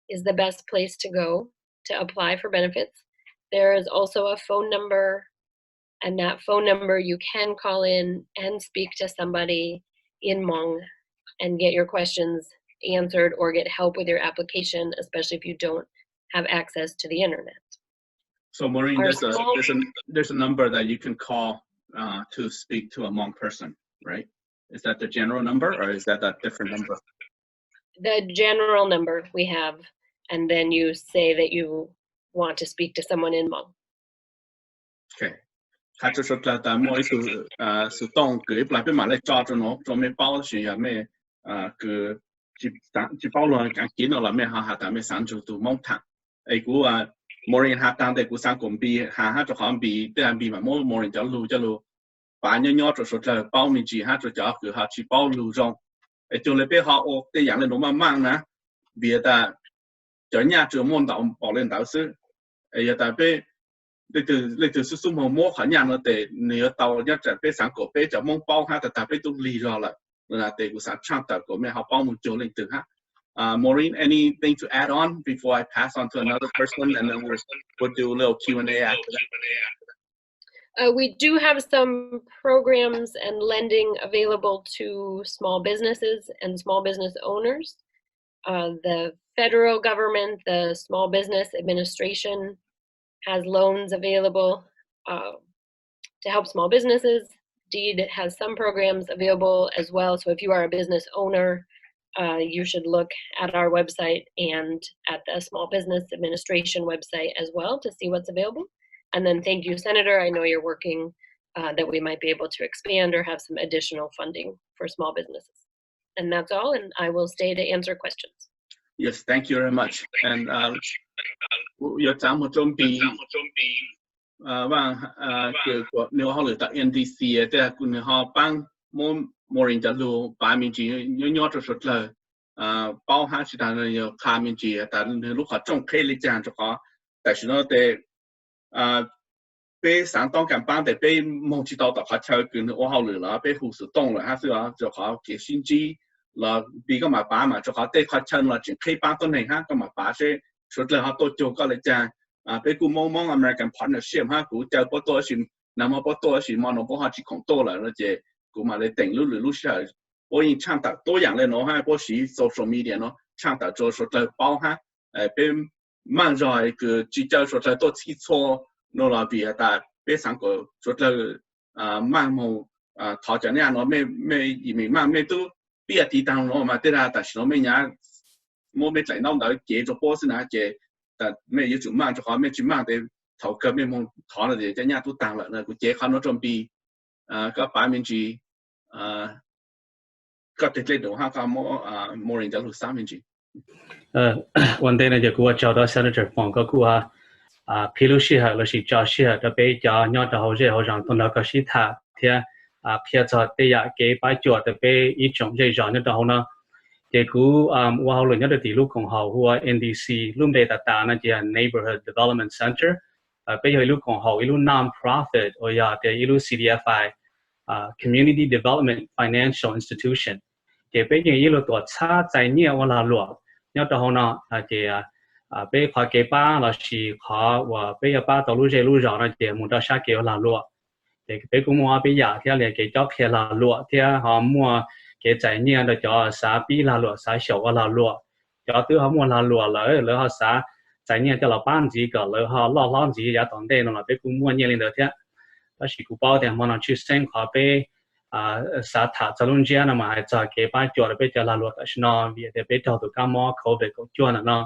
is the best place to go to apply for benefits. There is also a phone number, and that phone number you can call in and speak to somebody in Hmong and get your questions answered or get help with your application, especially if you don't have access to the internet. So Maureen, there's a there's a there's a number that you can call uh, to speak to a Hmong person, right? Is that the general number or is that a different number? The general number we have, and then you say that you want to speak to someone in Hmong. Okay. Qhia rau suav dlawg tas muaj ib tug xov tooj kws ib plag peb mam le tso rau no rau mej paub, tab sis yog mej kws tsis paub lug kiv no los mej ho has tas mej xaav nrug tug Moob tham. Es kuv Maureen has taag tes kuv xaav kuas Npis has hab, rua qhov Npis tej Npis mam muab Maureen cov lug coj lug pav nyob nyob rua suav dlawg paub me ntsis hab rua cov kws ho tsis paub lug zoo. Es cuag le peb ho ua tej yaam le nuav maaj maaj na, vim tas cov nyaj tsuas muaj ntau npaum le ntawd xwb. Es yog tas peb leej twg xub xub moog muab qhov nyaj no tes nwg yuav tau nyob tsam peb xaav kuas peb cov Moob paub hab tas tag peb tub lig zog lawm. Tes kuv xaav tshaaj tawm kuas mej ho paub moog cuag leej twg hab. Maureen, anything to add on before I pass on to another person and then we'll, we'll do a little Q and A after that. Uh, we do have some programs and lending available to small businesses and small business owners. Uh, the federal government, the Small Business Administration, has loans available uh, to help small businesses. Deed has some programs available as well. So if you are a business owner, uh, you should look at our website and at the Small Business Administration website as well to see what's available. And then thank you, Senator. I know you're working uh, that we might be able to expand or have some additional funding for small businesses. And that's all, and I will stay to answer questions. Yes, thank you very much. And uh, your time will be uh, nwg ua hauj lwm tom N D C tej kws nwg ho paab muab Maureen cov lug pav me ntsis nyob nyob rua suav dlawg paub hab tsis tas yog qha me ntsis tas nwg lub qhov rooj qheb le caag rua qhov tam sim no tes peb xaav toob kas paab tes peb moog tsis tau tom qhov chaw kws nwg ua hauj lwm los peb hu xov tooj lawm hab xwb, rua qhov kev sib ntsib los Npis koj mam pav mas rua qhov tej qhov chaw no los tseem qheb paab tuab neeg hab koj mam pav seb suav dlawg ho tuaj cuag koj le caag. Peb kuj muaj Hmong American Partnership hab kuv caw puab tuaj sis nag hmo puab tuaj sis hmo no puab ho tsis khoom tuaj lawm no ces kuv mam le teem lub lwm lub sij hawm puab yeej tshaaj tawm tuab yaam le nuav hab puab siv social media no tshaaj tawm rua suav dlawg paub hab peb maaj zog kws tsis caw suav dlawg tuaj txhij txhua no los vim has tas peb xaav kuas suav dlawg maaj moog thov cov nyaj no mej, mej yim meem maaj mej tub pib tiv taag no mas tej zag tam sim no mej nyam muab mej dlaim ntaub ntawv cev rua puab xwb na ces mej yuav tsum maaj rua qhov mej tsis maaj tes thaum kawg mej moog thov no ces cov nyaj tub taag lawm na. Kuv cev qhov nuav rua Npis, koj pav me ntsis koj teg dlej nuav hab koj muab Maureen cov lug xaav me ntsis. Ua ntej no ces kuv ua tsaug rua Senator Foom, koj kuj qhib lub sij hawm lossis tso sij hawm rua peb cov nyob rau hauv zej hauv zog tuaj nrog koj sib tham thiab qhia txog tej yaam kev pab cuam rua peb ib tsoom zej zog nyob rau hauv no. Ces kuv ua hauj lwm nyob rau tim lub koom haum hu ua N D C, lub npe tas tas no ces Neighborhood Development Center. Peb yog ib lub koom haum, ib lub non-profit uas yog tias ib lub C D F I, Community Development Financial Institution. Ces peb yeej ib lub tuam txhab txais nyiaj ua lag luam nyob rau hauv no. Ces peb qhov kev pab lossis qhov uas peb yuav pab tau lub zej lub zog no ces mus rau sab kev ua lag luam. Ces peb kuj muaj ob peb yaam thiab li kev cob qhia lag luam thiab ho muaj kev txais nyiaj rau cov xav pib lag luam, xav xyaum ua lag luam. Cov twb ho muaj lag luam lawm, lawv ho xav txais nyiaj coj los pab ntxiv kom lawv ho loj hlob ntxiv yav tom ntej no los peb kuj muaj nyiaj li ntawd thiab. Tab sis kuv paub tias hmo no tshwj xeeb qhov peb xav tham txog lub ntsiab no mas hais txog kev pab cuam rau peb cov lag luam tam sim no vim tias peb raug tus kab mob covid kaum cuaj ntawm no.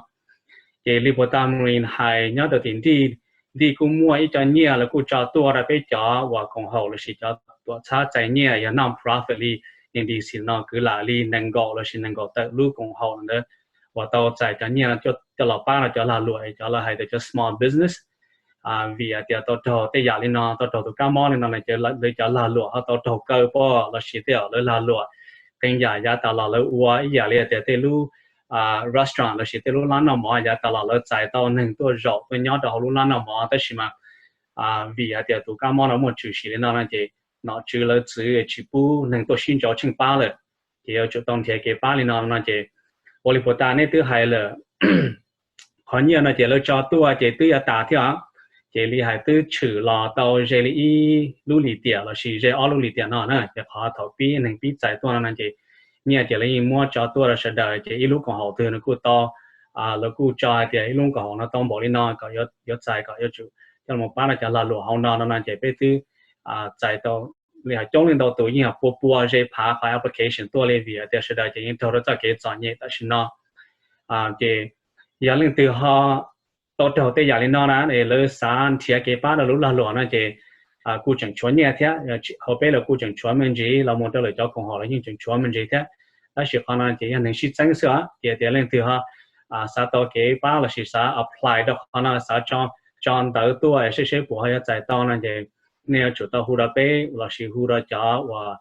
Ces Libertarian hais nyob rau tim Nrij, Nrij kuj muaj ib co nyiaj lawv kuj tso tuaj rau peb cov uas koom haum lossis cov tuam txhab txais nyiaj yog non-profit li N D C no kwv lam li nees nkaum lossis nees nkaum tawm lub koom haum ntawd uas tau txais cov nyiaj coj los pab rau cov lag luam, cov lawv hais tias cov small business. Vim tias tau raug tej yam li no, tau raug tus kab mob li no, lawv cov lag luam ho tau raug kaw poj lossis tej yam lawv lag luam qee yam yav tas los lawv ua ib yam li tias tej lub restaurant lossis tej lub lab noj mov yav tas los lawv txais tau neeg tuaj zaum tuaj nyob rau hauv lub lab noj mov, tab sis mas vim hais tias tus kab mob no muaj tshwm sim li no no ces nom tswv lawv txwv tsis pub neeg tuaj sib ntsauv tsheej pab lawm, ces yuav tsum tau nrhiav kev pab li no no ces ua li puas tas nej twb hais lawm, qhov nyiaj no ces lawv tso tuaj ces twb yuav tas thiab os. Ces li hais twb tshwm los tau ze li ib lub lim tiam lossis ze ob lub lim tiam no na, ces qhov thaum pib neeg pib txais tuaj no no ces nyiaj ces lawv yeej muab tso tuaj rau sawv daws, ces ib lub koom haum twg nws kuj tau, lawv kuj tso hais tias ib lub koom haum no tau npaum li no kom yuav txais kom yuav tsum coj los pab rau cov lag luam hauv no no no ces peb twb txais tau li hais coob leej ntau tus yeej pua pua ze phav qhov application tuaj li vim tias sawv daws ces yeej raug rau txoj kev txom nyem tam sim no. Ces yog leej twg ho tau raug tej yam li no na es lawv xav nrhiav kev pab rau lub lag luam no ces kuj tseem tshuav nyiaj thiab, hauv peb lawv kuj tseem tshuav me ntsis los mus rau lawv cov koom haum los yeej tseem tshuav me ntsis thiab. Tab sis qhov no ces yog neeg sib txeeb xwb os, ces tias leej twg ho xav tau kev pab lossis xav apply rau qhov no, xav tso ntawv tuaj seb seb puas ho yuav txais tau no ces nej yuav tsum tau hu rau peb lossis hu rau cov uas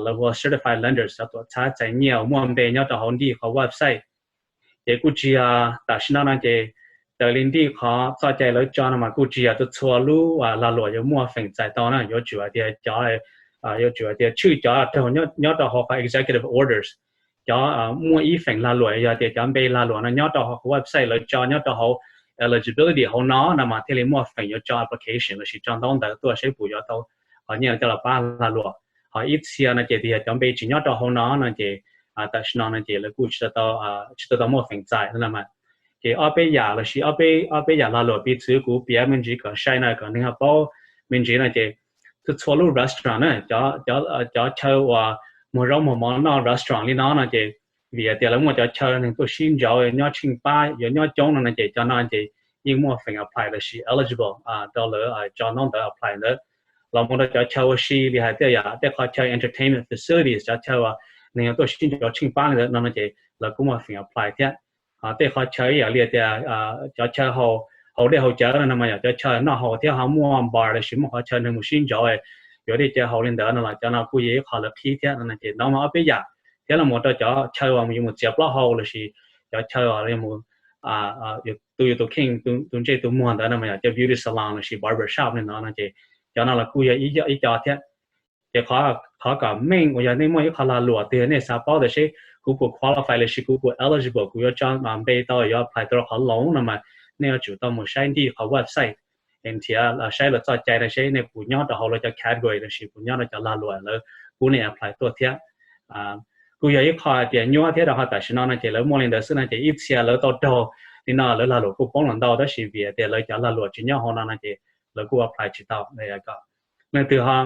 lawv hu ua certified lenders, cov tuam txhab txais nyiaj uas muaj npe nyob rau hauv Nrij qhov website. Ces kuj tsis yog tam sim no no ces raws li Nrij qhov txoj cai lawv tso no mas kuj tsis yog txhua lub lag luam yuav muaj feem txais tau na, yuav tsum hais tias cov, yuav tsum hais tias tshwj cov raug nyob rau hauv qhov executive orders, cov muaj ib feem lag luam, yog tias cov npe lag luam no nyob rau hauv qhov website lawv tso nyob rau hauv eligibility hauv no no mas thiaj li muaj feem yuav tso application lossis tso ntaub ntawv tuaj seb puas yuav tau qhov nyiaj coj los pab lag luam. Ho ib txhia no ces tias yog cov npe tsis nyob rau hauv no no ces tam sim no no ces lawv kuj tsis tau, tsis tau tau muaj feem txais no mas. Ces ob peb yam lossis ob peb yam lag luam piv txwv kuv piav me ntsis kom sai no kom neeg ho paub me ntsis no ces txhua txhua lub restaurant na, cov chaw uas muag zaub muag mov noj restaurant li no no ces vim tias lawv muaj cov chaw neeg tuaj sib ntsauv nyob tsheej pab yuav nyob coob no no ces cov no ces yeej muaj feem apply lossis eligible rau lawv tso ntaub ntawv apply ntawd. Los mus rau cov chaw ua si li hais tias yam tej qhov chaw entertainment facilities, cov chaw uas neeg yuav tuaj sib ntsauv tsheej pab li ntawd no no ces lawv kuj muaj feem apply thiab. Tej qhov chaw ib yam li tias cov chaw haus dej haus cawv no no mas yog cov chaw noj haus thiab ho muaj bar lossis muaj qhov chaw neeg mus sib ntsauv yuav dej cawv haus li ntawd no los cov no kuj yog ib qho lawv qhib thiab no ces no mas ob peb yam. Thiab los mus rau cov chaw uas yus mus txiav plaub hau lossis cov chaw uas tus yus tus kheej tus ntsej tus muag ntawd no mas yog cov beauty salon lossis barber shop li no no ces cov no los kuj yog ib co thiab. Ces qhov kom meej uas yog nej muaj ib qho lag luam twg nej xav paub tias seb kuv puas qualify lossis kuv puas eligible, kuv yuav tso npe tau yuav apply tau rau qhov loos no mas nej yuav tsum tau mus saib Nrij qhov website, nrhiav saib lawv txoj cai no seb nej puas nyob rau hauv lawv cov category lossis puas nyob rau cov lag luam lawv pub nej apply tuaj thiab. Kuj yog ib qho tias nyuaj thiab rau qhov tam sim no no ces lawv muaj li ntawd xwb no ces ib txhia lawv tau raug li no lawv lag luam kuj poob los ntau tab sis vim tias lawv cov lag luam tsis nyob hauv no no ces lawv kuj apply tsis tau. Leej twg ho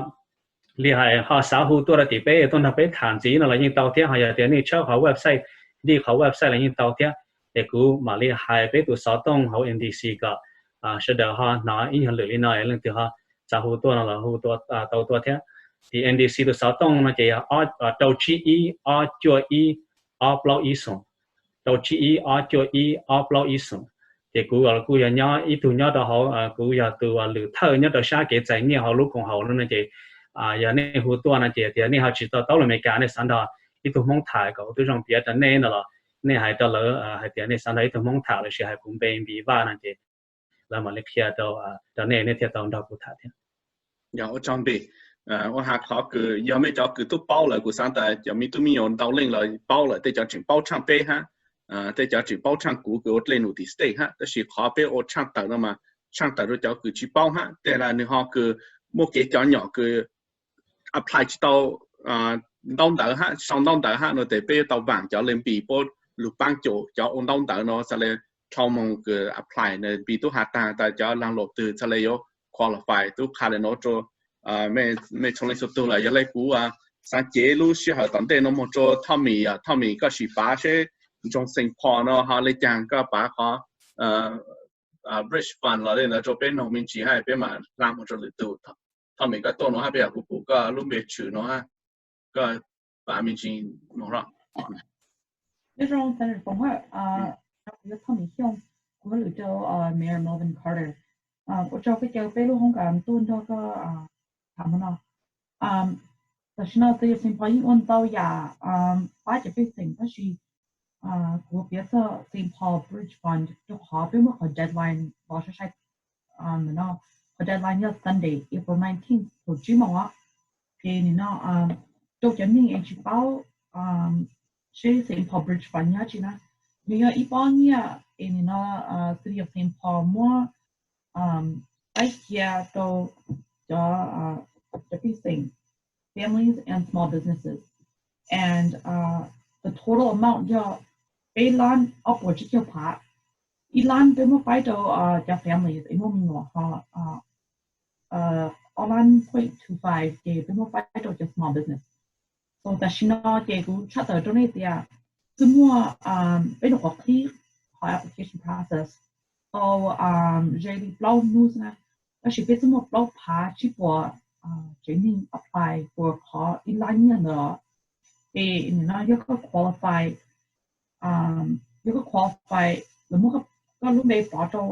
li hais ho xav hu tuaj rau tim peb tuaj nrog peb tham ntxiv no los yeej tau thiab, ho yog tias nej tshawb qhov website, Nrij qhov website los yeej tau thiab. Ces kuv mam li hais peb tus xov tooj hauv N D C kom sawv daws ho hnov ib nyuag lwm li no, leej twg ho xav hu tuaj no los hu tau tuaj thiab. Tim N D C tus xov tooj no ces yog rau tsib ib ob cuaj ib ob plaub ib xoom, rau tsib ib ob cuaj ib ob plaub ib xoom. Ces kuv kuj yog nyob ib tug nyob rau hauv, kuv yog tus lwm thawj nyob rau sab kev txais nyiaj hauv lub koom haum no no ces yog nej hu tuaj no ces tias nej ho tsis tau taub lus Amelikas, nej xav nrog ib tug Hmoob tham kom ua tib zoo piav rau nej no los nej hais rau lawv hais tias nej xav nrog ib tug Hmoob tham lossis hais kuv npe Npis Vaj no ces lawv mam li qhia rau nej, nej thiaj tau nrog kuv tham thiab. Yog ua tsaug Npis, ua has qhov kws yog mej cov kws tub paub lawm, kuv xav tas cov me tub me nyuam ntau leej los paub lawm, tej cov tseem paub tshaaj peb hab, tej cov tseem paub tshaaj kuv kws ua dlej num tim state hab, tab sis qhov peb ua tshaaj tawm no mas tshaaj tawm rau cov kws tsis paub hab, tej lawm nwg ho kws muaj kev cov nyom kws apply tsis tau ntaub ntawv hab, sau ntaub ntawv hab no tes peb yuav tau vaam cov le npis puab lug paab cum cov ua ntaub ntawv no. Txhad le dhau moog kws apply na npis tub has taag tas cov laag luam twg txhad le yuav qualify. Tub qha le nuav rua mej txhua leej txhua tug lawm. Yog le kuv xaav cev lub sij hawm tom ntej no moog rua Tommy, Tommy koj sim pav seb ntsoog Saint Paul no ho le caag koj pav qhov bridge fund los le ntawd rua peb noog me ntsis hab peb maam hla moog rua lwm tug. Tommy koj tuaj nuav hab peb yog kuv pum koj lub npe tshwm nuav hab, koj pav me ntsis moog lawm. Nyob zoo Senator Foom, kuv yog Tommy Xyooj, kuv hauj lwm rau Mayor Melvin Carter. Ua tsaug koj caw peb lub hoob kas tuaj nrog koj tham hmo no. Tam sim no City of Saint Paul yeej ua ntau yam pab cov pej xeem tab sis kuv piav txog Saint Paul Bridge Fund rau qhov peb muaj qhov deadline los sai sai no, qhov deadline yog Sunday, April nineteen thaum tsib moos os. Ces nim no rau cov neeg es tsis paub seb Saint Paul Bridge Fund yog dab tsi na, nws yog ib pob nyiaj es nim no City of Saint Paul muab faib cia rau cov, cov pej xeem, families and small businesses, and the total amount yog peb lab ob puas tsib caug phav. Ib lab peb muab faib rau cov families es muaj me nyuam, ho ob lab point two five ces peb muab faib rau cov small business. Tau tam sim no ces kuv tshaj tawm rau nej tias twb muaj, peb nyuam qhuav qhib qhov application process tau ze li plaub hnub xwb na, tab sis peb twb muaj plaub phav tsib puas tsev neeg apply for qhov ib lab nyiaj ntawd. Ces nim no yog koj qualify, yog koj qualify, lawv muab koj lub npe pov rau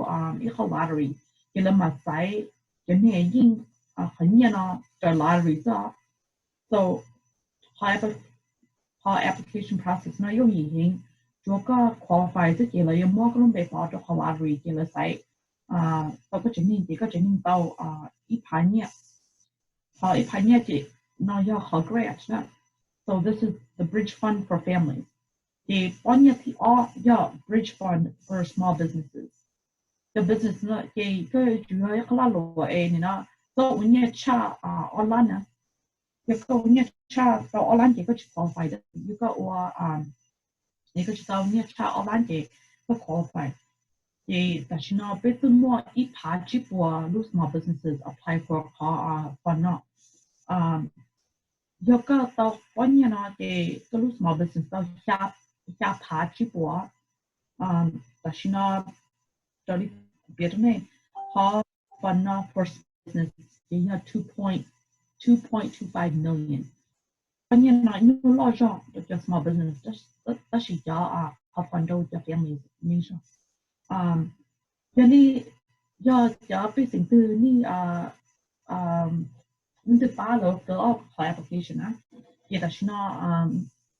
ib qho lottery, ces lawv mam xaiv cov neeg yeej qhov nyiaj no raws lottery xwb. So qhov application process no yooj yim heev, tsuav koj qualify xwb ces lawv yuav muab koj lub npe pov rau qhov lottery ces lawv xaiv tau koj tsev neeg ces koj tsev neeg tau ib phav nyiaj. Qhov ib phav nyiaj ces no yog qhov grant na. So this is the bridge fund for families. Ces pob nyiaj thib ob yog bridge fund for small businesses. Cov business no ces koj tsuas yog ib qho laj luam es nim no koj ua nyiaj tshaj ob lab na. Yog koj ua nyiaj tshaj tau ob lab ces koj tsis qualify. Yog koj ua, yog koj tsis tau nyiaj tshaj ob lab ces koj qualify. Ces tam sim no peb twb muaj ib phav tsib puas lub small businesses apply for qhov fund no. Yog koj tau pob nyiaj no ces koj lub small business tau xya phav tsib puas. Tam sim no raws li kuv piav rau nej, qhov fund no for small business ces yog two point two five million. Pob nyiaj no ib nyuag loj zog rau cov small business, tab sis cov qhov fund rau cov families me zog. Yog nej, yog cov pej xeem twg nej, nej twb pab lawv fill up qhov application na, ces tam sim no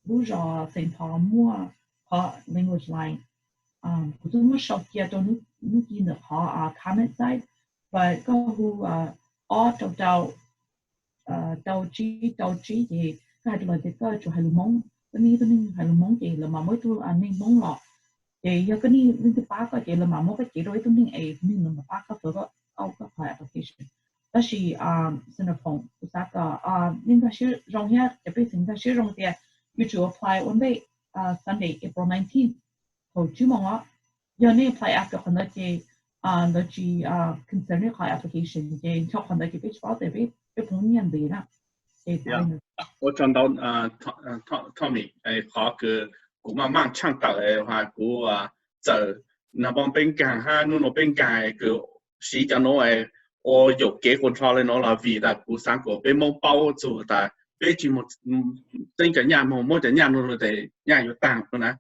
lub zos Saint Paul muaj qhov language line. Kuv twb muab sau cia rau hnub ci ntawm qhov comment side, but koj hu ob rau rau rau tsib rau tsib ces koj hais rau lawv tias koj tsuas hais lus Hmoob, koj nij ib tug neeg hais lus Hmoob ces lawv mam muab ib tug neeg Hmoob los. Ces yog koj nij leej twg pab koj ces lawv mam muab koj cev rau ib tug neeg es tus neeg no mam pab koj fill up koj qhov application. Tab sis Senator Foom, kuv xav kom nej nkag siab zoo thiab cov pej xeem nkag siab zoo tias yuav tsum apply ua ntej Sunday, April nineteen thaum tsib moos os. Yog nej apply after qhov ntawd ces lawv tsis consider nej qhov application ces nrhiav qhov ntawd ces peb tsis paub tias peb puas muaj nyiaj ntxiv na. Ua tsaug ntau Tommy, qhov kws kuv maj maj tshaaj tawm, kuv txawm nag hmo peb nkaag hab hnub no peb nkaag kws siv cov nuav ua yaum kev quas nrho le nuav los vim tas kuv xaav kom peb Moob paub txug tas peb tsis moog txeeb cov nyaj, moog muab cov nyaj nuav lug tes nyaj yuav taag na.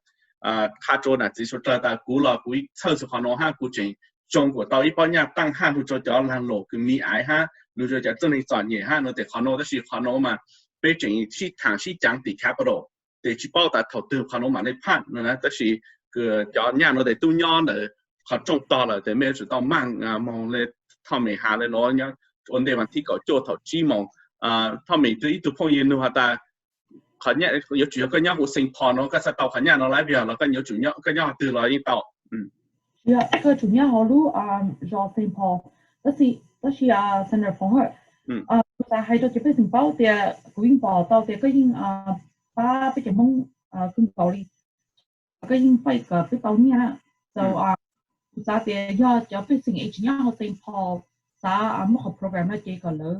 Qha rua nam txiv suav dlawg tas kuv los kuv txhawj txug qhov nuav hab kuv tseem tsoo kuas tau ib pob nyaj taaj hab lug rua cov laag lug kws miv aiv hab lug rua cov txwj neeg txom nyem hab nuav tes qhov nuav, tab sis qhov nuav mas peb tseem sib thaam sib caav tim capital, tes tsis paub tas thaum twg qhov nuav mam le phaj na. Tab sis kws cov nyaj nuav tes tub nyob ntawm qhov rooj tog lawm tes mej yuav tsum tau maaj moog le Tommy has le nuav nyob ua ntej vas thib kaum cuaj thaum tsib moos. Tommy, ib tug phooj ywg nug has tas qhov nyaj yuav tsum yog koj nyob huv Saint Paul no koj txhaj tau qhov nyaj no lawm, vim los koj yuav tsum, koj nyob qhov twg los yeej tau? Koj yuav tsum nyob hauv lub zos Saint Paul. Tab sis Senator Foom, kuv Xav hais rau cov pej xeem paub tias kuv yeej pom tau tias koj yeej pab peb cov Hmoob kawg nkaus li, koj yeej fight kom peb tau nyiaj na. So kuv xav tias yog cov pej xeem es tsis nyob hauv Saint Paul xav muaj qhov program no ces kom lawv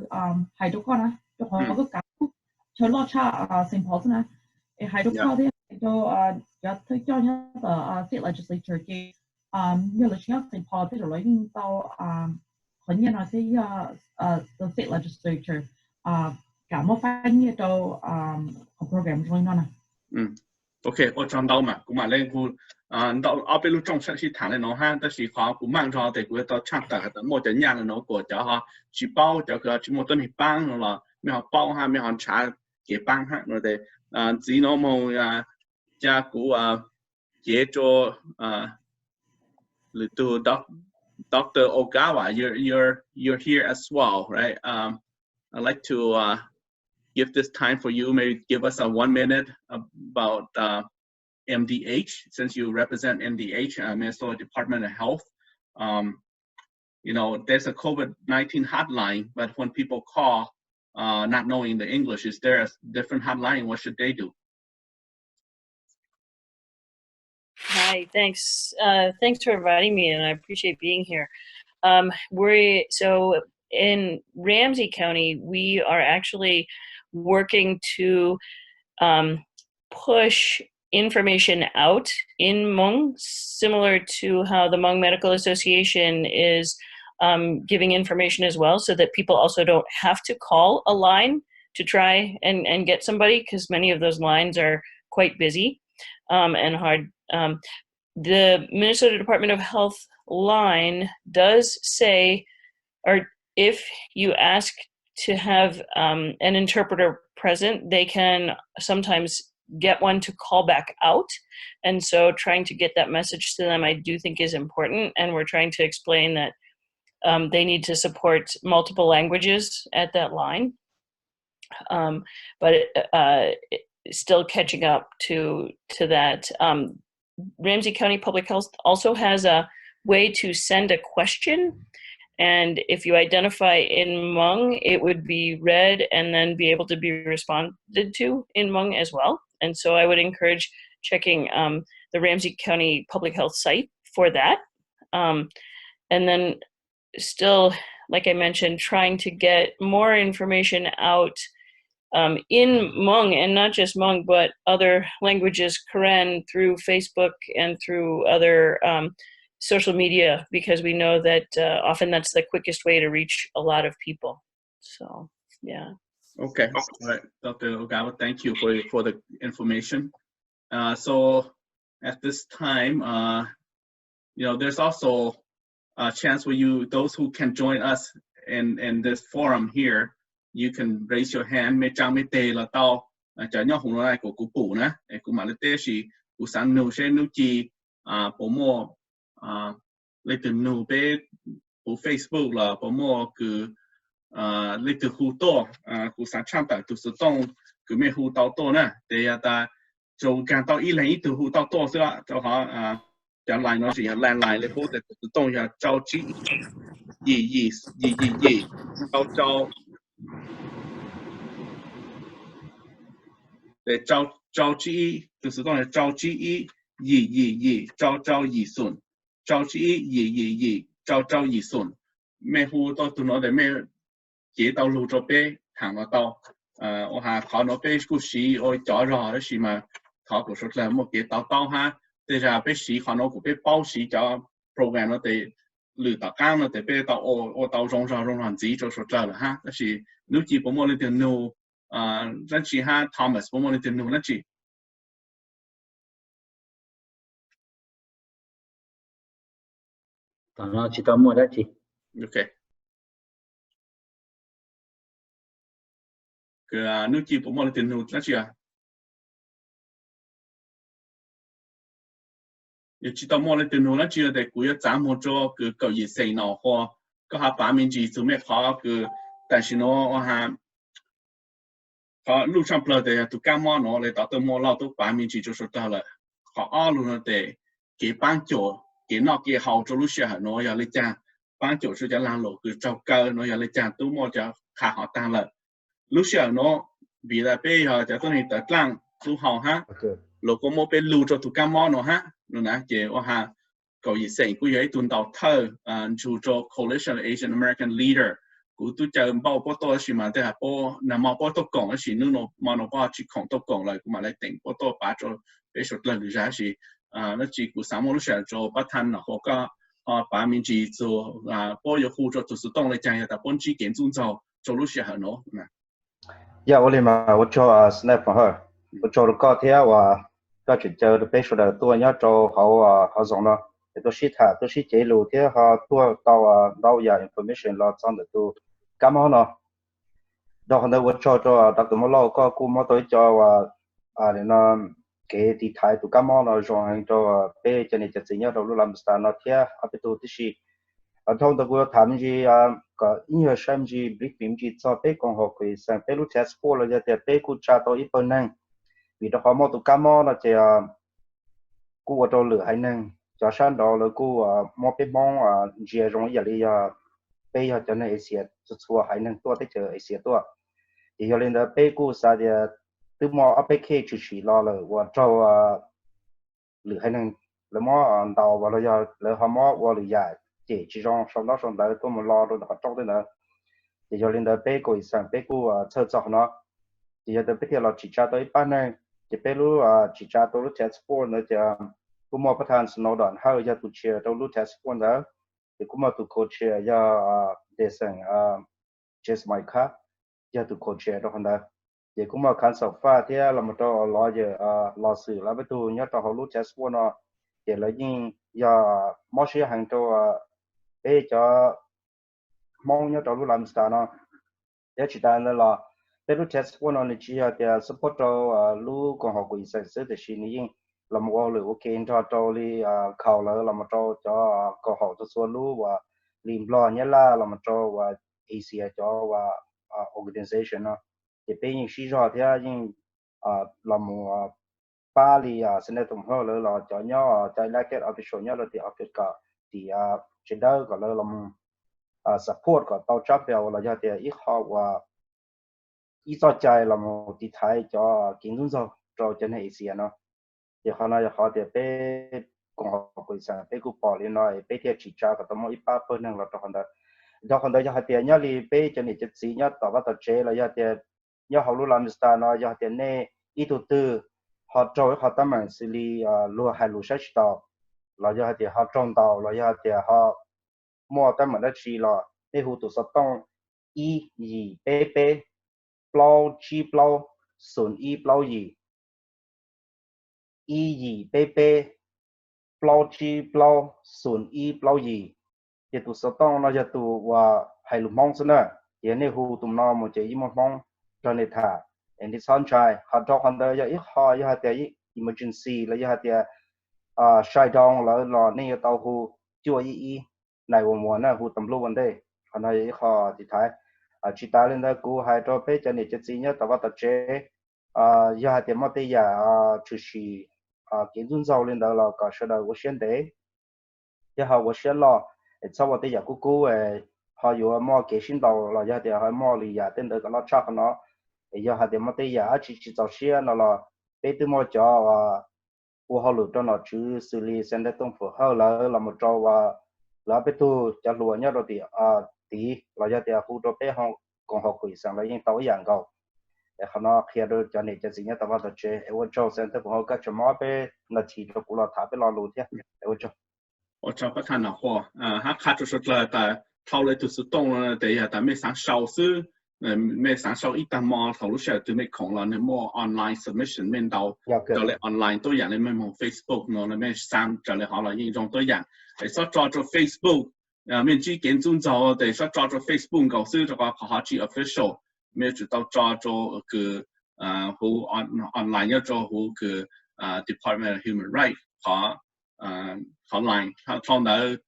hais rau koj na, rau qhov koj kav chaw loj tshaj Saint Paul xwb na. Es hais rau koj thiab hais rau cov thawj coj nyob tom state legislature ces yog lawv tsis nyob Saint Paul tej zaum lawv yeej tau qhov nyiaj no thiab yog the state legislature kam muab faib nyiaj rau qhov program zoo li no na. Ok, ua tsaug ntau mas kuv mam li hu ntau ob peb lub rooj sib tham li no hab, tab sis qhov kuv maaj zog tes kuv yuav tau tshaj tawm has tas muaj cov nyaj li no kuas cov ho tsis paub, cov kws tsis muaj tuab neeg paab no los mej ho paub hab mej ho nrhav kev paab hab no tes ntxiv no moog ca kuv cev rua lwm tug, Doctor Ogawa, you're, you're, you're here as well, right? Um, I'd like to uh, give this time for you, maybe give us a one minute about uh, M D H, since you represent M D H, uh, Minnesota Department of Health. Um, you know, there's a COVID nineteen hotline, but when people call, uh, not knowing the English, is there a different hotline? What should they do? Hi, thanks. Uh, thanks for inviting me, and I appreciate being here. Um, we're so in Ramsey County, we are actually working to um, push information out in Hmong, similar to how the Hmong Medical Association is um, giving information as well, so that people also don't have to call a line to try and, and get somebody, because many of those lines are quite busy um, and hard. Um, the Minnesota Department of Health line does say, or if you ask to have um, an interpreter present, they can sometimes get one to call back out. And so trying to get that message to them, I do think, is important. And we're trying to explain that um, they need to support multiple languages at that line. Um, but uh, still catching up to to that. Um, Ramsey County Public Health also has a way to send a question. And if you identify in Hmong, it would be read and then be able to be responded to in Hmong as well. And so I would encourage checking um, the Ramsey County Public Health site for that. Um, and then still, like I mentioned, trying to get more information out um, in Hmong, and not just Hmong, but other languages, Karen, through Facebook and through other um, social media, because we know that uh, often that's the quickest way to reach a lot of people. So, yeah. Okay. All right, Doctor Ogawa, thank you for, for the information. Uh, so at this time, uh, you know, there's also a chance for you, those who can join us in, in this forum here, you can raise your hand, mej tsaa mej teg los tau. Cov nyob huv no kuv, kuv pum na, kuv mam li teb, tab sis kuv xaav nug seb nub ci puas muaj leej twg nug peb huv Facebook los puas muaj kws leej twg hu tuaj, kuv xaav tshaj tawm tug xov tooj kws mej hu tau tuaj na, tes yog tas tsuas kaag tau ib leeg ib tug hu tau tuaj xwb, rau qhov cov line no tseem yog landline li qub, tes tug xov tooj yog rau tsib ib yim yim yim yim yim rau rau, tes rau tsib ib, tug xov tooj yog rau tsib ib yim yim yim rau rau yim xoom, rau tsib ib yim yim yim rau rau yim xoom. Mej hu tau tug no tes mej cev tau lug rau peb thaam los tau. Ua has qhov no peb kuj siv ua cov zog tab sis mas thov kuas suav dlawg muaj kev to taub hab, tej zag peb siv qhov no kuas peb paub siv cov program no tes lwm tom qaab no tes peb tau ua tau zoo zog zoo zog ntxiv rau suav dlawg lawm hab. Tab sis nub ci puas muaj leej twg nug dlaab tsi hab Thomas puas muaj leej twg nug dlaab tsi? Tom no tsis tau muaj dab tsi. Ok. Kws nub ci puas muaj leej twg nug dlaab tsi? Yog tsis tau muaj leej twg nug dlaab tsi no tes kuv yuav txav moog rua kws kaum yim xeem no, koj ho pav me ntsis txug mej qhov kws tam sim nuav ua has qhov luj tshaaj plawg tes yog tug kab mob nuav le tod tuaj muaj lauj tub pav me ntsis rua suav dlawg lawm. Qhov ob lug no tes kev paab cuam kev noj kev haus rua lub sij hawm nuav yog le caag, paab cuam rua cov laag lug kws raug kaw nuav yog le caag tub muaj cov qha hov taag lawm. Lub sij hawm no, vim tas peb yog cov tuab neeg tawv dlaaj lub hau hab, luag kuj muab peb lug rua tug kab mob no hab no na, ces ua has kaum yim xeem kuj yog ib tug ntaus thawj ntsug rua Coalition of Asian American Leader. Kuv tub caw npauj puab tuaj tab sis mas tej has puab nag mo puab tuaj koom tab sis nub mo no puab tsi khoom tuaj koom lawm, kuv mam le teem puab tuaj pav rua peb suav dlawg lwm zag tab sis dab tsi kuv xaav muaj lub sij hawm rua pab thaj Nom Huas koj ho pav me ntsis txug puab yuav hu rua tug xuv tooj le caag yog tas puab ntsib kev ntxuj ntxaug rua lub sij hawm no. Yog ua li mas ua tsaug Snap Hawj, ua tsaug rua koj thiab uas koj tseem caw rua peb sawv daws tuaj nyob rau hauv qhov zoov no es tuaj sib tham tuaj sib cev lus thiab ho tuaj tau ntau yam information los txog ntawm tus kab mob no. Dhau qhov ntawd ua tsaug rua Doctor Muaj Lauj, koj kuj muab tau ib co uas kev tiv thaiv tus kab mob no zoo heev rau peb cov niam cov txiv nyob rau lub Lamestad no thiab ob peb tug tib si. Dhau ntawd kuv yuav tham me ntsis kom ib nyuag saib me ntsis briefing me ntsis txog peb koom haum kuj xeem peb lub task force los yog tias peb kuj tsa tau ib pawg neeg vim rau qhov muaj tus kab mob no ces kuj ua rau lwm haiv neeg cov sab nraud lawv kuj muab peb Hmoob ntsia zoo ib yam li yog peb yog cov neeg Asia txhua txhua haiv neeg tuaj teb chaws Asia tuaj. Ces yog li ntawd peb kuj xav tias twb muaj ob peb case tshwm sim los lawm uas raug lwm haiv neeg lawv muab ntaus los yog lawv ho muab ua lwm yam cem tsis zoo sau ntaub sau ntawv tuaj mus lo rau ntawm qhov rooj tej ntawd. Ces yog li ntawd peb kuj ib xeem peb kuj txhawj txog qhov no. Ces yog tias peb thiaj los tsim tsa tau ib pab neeg, ces peb lub tsim tsa tau lub task force ntawd ces kuj muaj pab thaj Snowdon Hawj yog tus chair rau lub task force ntawd, ces kuj muaj tus co-chair yog Dexon Jesmai Kha yog tus co-chair rau qhov ntawd. Ces kuj muaj Council Faj thiab los mus rau lawyer, los xwm lawv peb tug nyob rau hauv lub task force no, ces lawv yeej yog mob siab heev rau peb cov Hmoob nyob rau lub Lamestad no. Thiab tsis tas ntawd los peb lub task force no nws tsis yog tias support rau lub koom haum kuj xeem xwb tiam sis nws yeej los mus ua hauj lwm ua ke nrog rau li khaus lawv los mus rau cov koom haum txhua txhua lub uas li Nplog Nyab Laj los mus rau uas Asia cov uas organization no. Ces peb yeej sib zog thiab yeej los mus pab li Senator Hawj lawv los cov nyob cov elected official nyob rau tim office kom tim tsev dawb kom lawv los mus support kom tau tsab npas los yog tias ib qho uas ib txoj cai los mus tiv thaiv cov kev ntxub ntxaug rau cov neeg Asia no. Ces qhov no yog qhov tias peb koom haum kuj xeem peb kuj pom li no es peb thiaj tsim tsa kom tau muaj ib pab pawg neeg los rau qhov ntawd. Dhau qhov ntawd yog hais tias nyob li peb cov niam cov txiv nyob tom vaj tom tsev los yog tias nyob hauv lub Lamestad no yog hais tias nej ib tug twg ho raug ib qho teeb meem xws li luag hais lus saib tsis taus los yog hais tias ho raug ntaus los yog hais tias ho muaj teeb meem dab tsi los nej hu tus xov tooj ib yim peb peb plaub tsib plaub xoom ib plaub yim, ib yim peb peb plaub tsib plaub xoom ib plaub yim. Ces tus xov tooj no yog tus uas hais lus Hmoob xwb na. Ces yog nej hu tus no mus ces yeej muaj Hmoob nrog nej tham es nej txhob ntshai. Ho rau qhov ntawd yog ib qho yog hais tias emergency los yog hais tias sai doo lawm los nej yuav tau hu cuaj ib ib nine one one na, hu tam lub ua ntej. Qhov no yog ib qho tiv thaiv. Tsis tas li ntawd kuv hais rau peb cov niam cov txiv nyob tom vaj tom tsev, yog hais tias muaj tej yam tshwm sim kev ntxub ntxaug li ntawd los kom sawv daws ua siab ntev thiab ho ua siab loj, es txhob ua tej yam kub kub ho yuav muaj kev sib ntaus los yog tias ho muaj lwm yam tej ntawd kom loj tshaj qhov no. Es yog hais tias muaj tej yam dab tsi tsis txaus siab no los peb twb muaj cov ua hauj lwm rau nom tswv xws li Senator Tooj Pum Hawj lawv los mus rau lawv ob peb tug cov hluas nyob rau tim tid los yog tias hu rau peb koom haum kuj xeem los yeej tau ib yam nkaus. Es qhov no qhia rau cov niam cov txiv nyob tom vaj tom tsev es ua tsaug Senator Tooj Pum Hawj koj tseem muab peb nas this rau kuv los tham peb lo lus thiab es ua tsaug. Ua tsaug pab thaj Nom Huas, hab qha rau suav dlawg tas dhau le tug xuv tooj no tes yog tas mej xaav sau xwb, mej xaav sau ib tag mo thaum lub sij hawm twg mej khoom los nws muaj online submission mej ntaus raws le online tuab yaam le mej moog Facebook no mej xaav raws le hov los yeej zoo tuab yaam. Es txhob tso rau Facebook, mej ntsib kev ntxub ntxaug tes txhob tso rau Facebook nkaus xwb rau qhov qhov hov tsis official. Mej yuav tsum tau tso rau kws huv online nyob rau huv kws Department of Human Rights qhov line. Dhau ntawd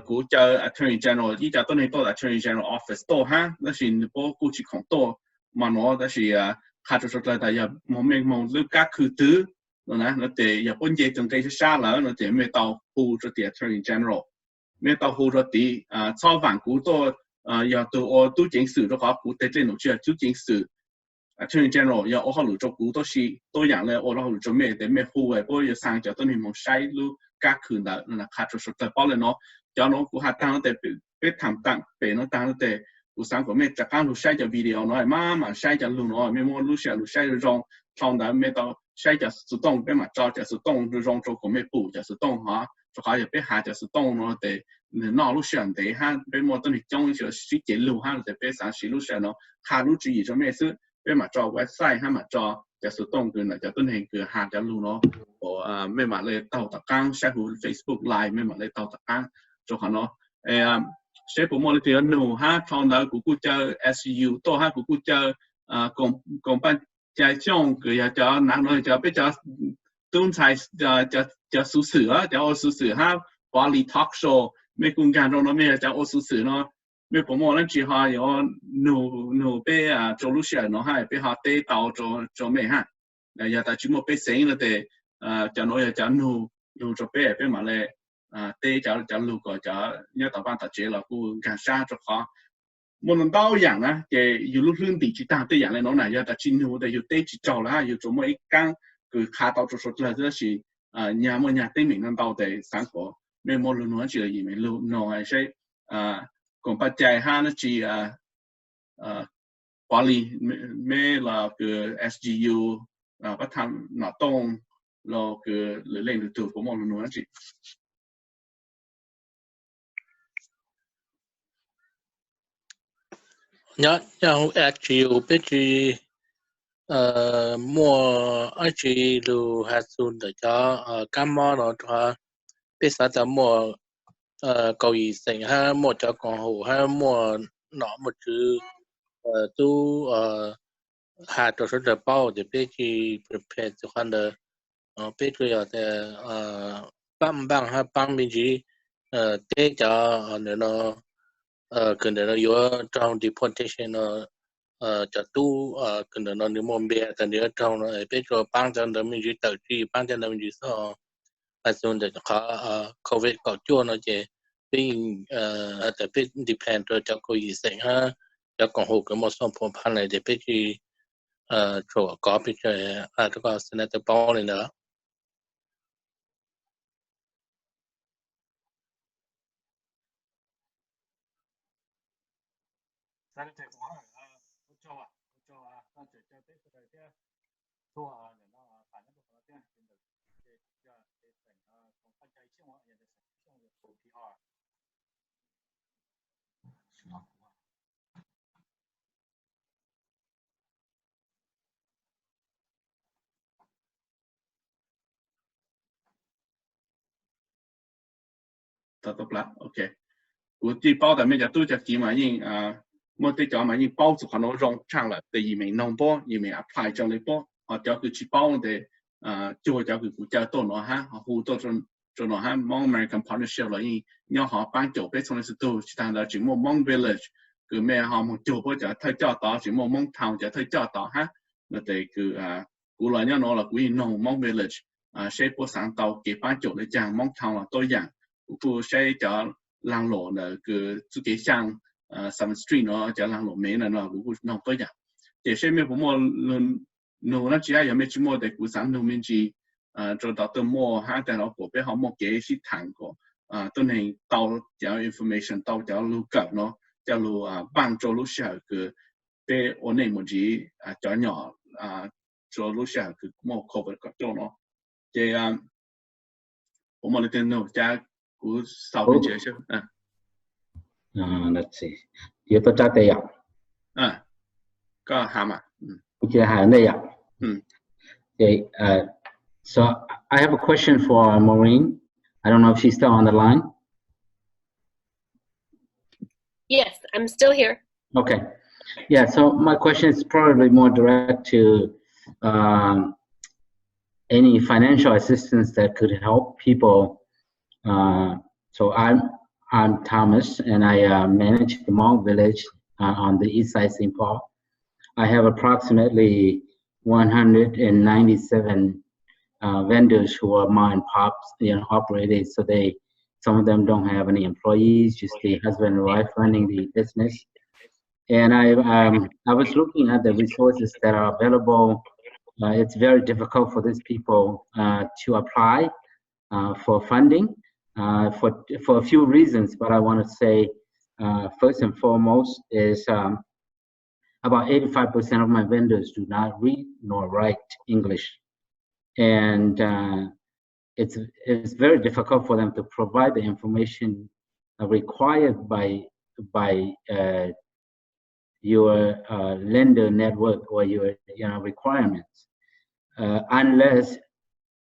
kuv caw Attorney General, ib co tuab neeg tuaj Attorney General Office tuaj hab tab sis nws puab kuj tsis khoom tuaj mo nuav tab sis qha rau suav dlawg tas yog moog mej moog lub kab khw twg no na, no tes yog puab nce tug nqe sab sab lawm no tes mej tau hu rau tim Attorney General, mej tau hu rau tid, txhob vaam kuv tuaj yog tus ua tub ceev xwm, rau qhov kuv tes dej num tsis yog tub ceev xwm. Attorney General yog ua hauj lwm rau kuv, tab sis tuaj yam li ua hauj lwm rau mej, tes mej hu puab yuav xa cov tuab neeg moog saib lub kab khw ntawd, qha rau suav dlawg paub le nuav. Cov nuav kuv has taag nuav tes, peb tham taam pem nuav taag nuav tes, kuv xaav kom mej rov qaab lug saib cov video nuav, maj mam saib cov lug nuav, mej muaj lub sij hawm lug saib zoo zoo. Dhau ntawd mej tau saib cov xuv tooj, peb mam tso cov xuv tooj zoo zoo rau kom mej pum cov xuv tooj hov, rau qhov yog peb has cov xuv tooj nuav tes nwg noj lub sij hawm ntev hab peb muaj tuab neeg coob sib cev lug hab, tes peb xaav siv lub sij hawm nuav qha lub tswv yim rau mej xwb. Peb mam tso website hab mam tso cov xuv tooj kws ntawm cov tuab neeg kws has cov lug nuav, mej mam le taug tom qaab saib huv Facebook Live, mej mam le taug tom qaab rau qhov nuav. Seb puas muaj leej twg yuav nug hab. Dhau ntawd kuv kuj caw S U tuaj hab kuv kuj caw koom paj cai Xyooj kws yog cov nav nuav, cov peb cov tub ntxhais, cov xuv xwm, cov ua xuv xwm hab Pov Lis Talk Show, mej kuj nkaag rau nuav, mej yog cov ua xuv xwm nuav, mej puas muaj dlaab tsi ho yuav nug peb rau lub sij hawm nuav hab peb ho teb tau rau mej hab. Yog tas tsis muaj pej xeem nuav tes cov nuav yog cov nug lug rau peb, peb mam le teb cov lug kom cov nyob tom vaaj tom tsev los kuj nkaag sab rau qhov muaj ntau yaam na ces yug lub hlwb ntim tsis taag tej yaam le nuav na. Yog tas tsis nug tes yug teb tsis raug lawm hab, yug tsuas muaj ib kaab kws qha tau rau suav dlawg xwb, tab sis nyag muaj nyag teeb meem ntau ntau tes xaav kom mej muaj lug nug dlaab tsi los yim mej lug nug seb koom paj cai hab dlaab tsi, Pov Lis, mej los kws S G U, pab tham nom tooj los kws lwm leej lwm tug puas muaj lug nug dlaab tsi. Nyob, nyob hauv S G U peb tsis muaj dlaab tsi lug has txug ntawm cov kaab mob no rau, peb xaav tas muaj kaum yim xeem hab muaj cov koom haum hab muaj nom muaj tswv tub has rau suav dlawg paub tes peb tsis prepare txug qhov ntawd. Peb tsuas yog tas paab npaaj hab paab me ntsis teb cov ntawm no kws ntawm no yuav raug deportation no, cov tub kws ntawm no nws muaj npe tas nws yuav raug no, peb tsuas paab cov ntawd me ntsis tawm tswv yim, paab cov ntawd me ntsis xwb. Has txug ntawm qhov COVID kaum cuaj no ces peb has tas peb depend rau cov kaum yim xeem hab cov koom haum kws muaj xooj phuam pha lawm tes peb tsis tshua kov peb tsis has rau koj Senator paub li ntawd. Kuv tij paub tas mej cov tub cov kiv mas yeej muaj tej cov mas yeej paub txug qhov nuav zoo tshaaj lawm tes yim meem noog puab, yim meem apply zoo li puab. Ho cov kws tsis paub tes cuag cov kws kuv caw tuaj nuav hab, ho hu tuaj rua nuav hab, Hmong American Partnership los yeej nyob hov paab caum peb txhua leej txhua tug. Tsis taag ntawd tseem muaj Hmong Village kws mej ho moog cuag puab cov thawj coj tod, tseem muaj Hmong Town cov thawj coj tod hab. No tes kws kuv los nyob nuav los kuv yeej noog Hmong Village seb puab xaav tau kev paab caum le caag, Hmong Town los tuab yaam. Kuv kuj saib cov laag luam ntawm kws txuj kev xyaa Seventh Street no, cov laag luam me ntawm no kuv kuj noog tuab yaam. Ces seb mej puas muaj nug dlaab tsi hab, yog mej tsis muaj tes kuv xaav nug me ntsis rua doctor Moore hab tag los kuas peb ho muaj kev sib thaam kom tuab neeg tau cov information, tau cov lug kawm no coj lug npaaj rua lub sij hawm kws peb ua neej mus ntsiv cov nyom rua lub sij hawm kws muaj COVID kaum cuaj no. Ces puas muaj leej twg nug, cas kuv xaus me ntsis xwb. Yuav tuaj tsaab teb yom? Koj has mas. Kuv cia has ntej yom. Okay, uh, so I have a question for Maureen. I don't know if she's still on the line. Yes, I'm still here. Okay. Yeah, so my question is probably more direct to um, any financial assistance that could help people. Uh, so I'm I'm Thomas, and I uh, manage the Hmong village uh, on the east side of Saint Paul. I have approximately one hundred ninety-seven uh, vendors who are mom and pops, you know, operated. So they Some of them don't have any employees, just the husband and wife running the business. And I, um, I was looking at the resources that are available. Uh, it's very difficult for these people uh, to apply uh, for funding uh, for, for a few reasons, but I want to say uh, first and foremost is um, about eighty-five percent of my vendors do not read nor write English. And uh, it's, it's very difficult for them to provide the information uh, required by, by uh, your uh, lender network or your you know, requirements, uh, unless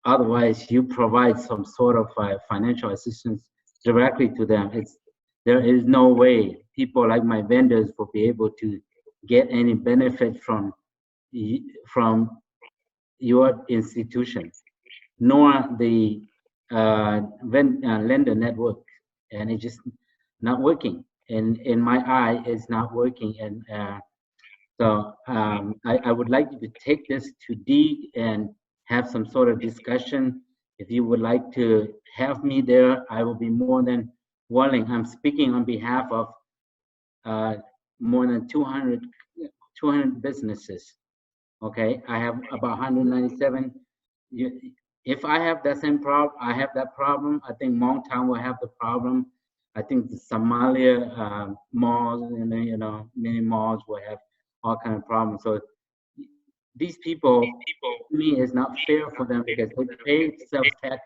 otherwise you provide some sort of uh, financial assistance directly to them. It's, there is no way people like my vendors will be able to get any benefit from from your institution, nor the uh, ven- uh, lender network, and it's just not working. In in my eye, it's not working, and uh, so um, I, I would like you to take this to Deeg and have some sort of discussion. If you would like to have me there, I will be more than willing. I'm speaking on behalf of uh, more than two hundred, two hundred businesses. Okay, I have about one hundred ninety-seven. You, if I have that same problem, I have that problem. I think Hmong Town will have the problem. I think the Somalia uh, malls and then, you know, many malls will have all kind of problems. So these people, to me, it's not fair for them because they pay sales tax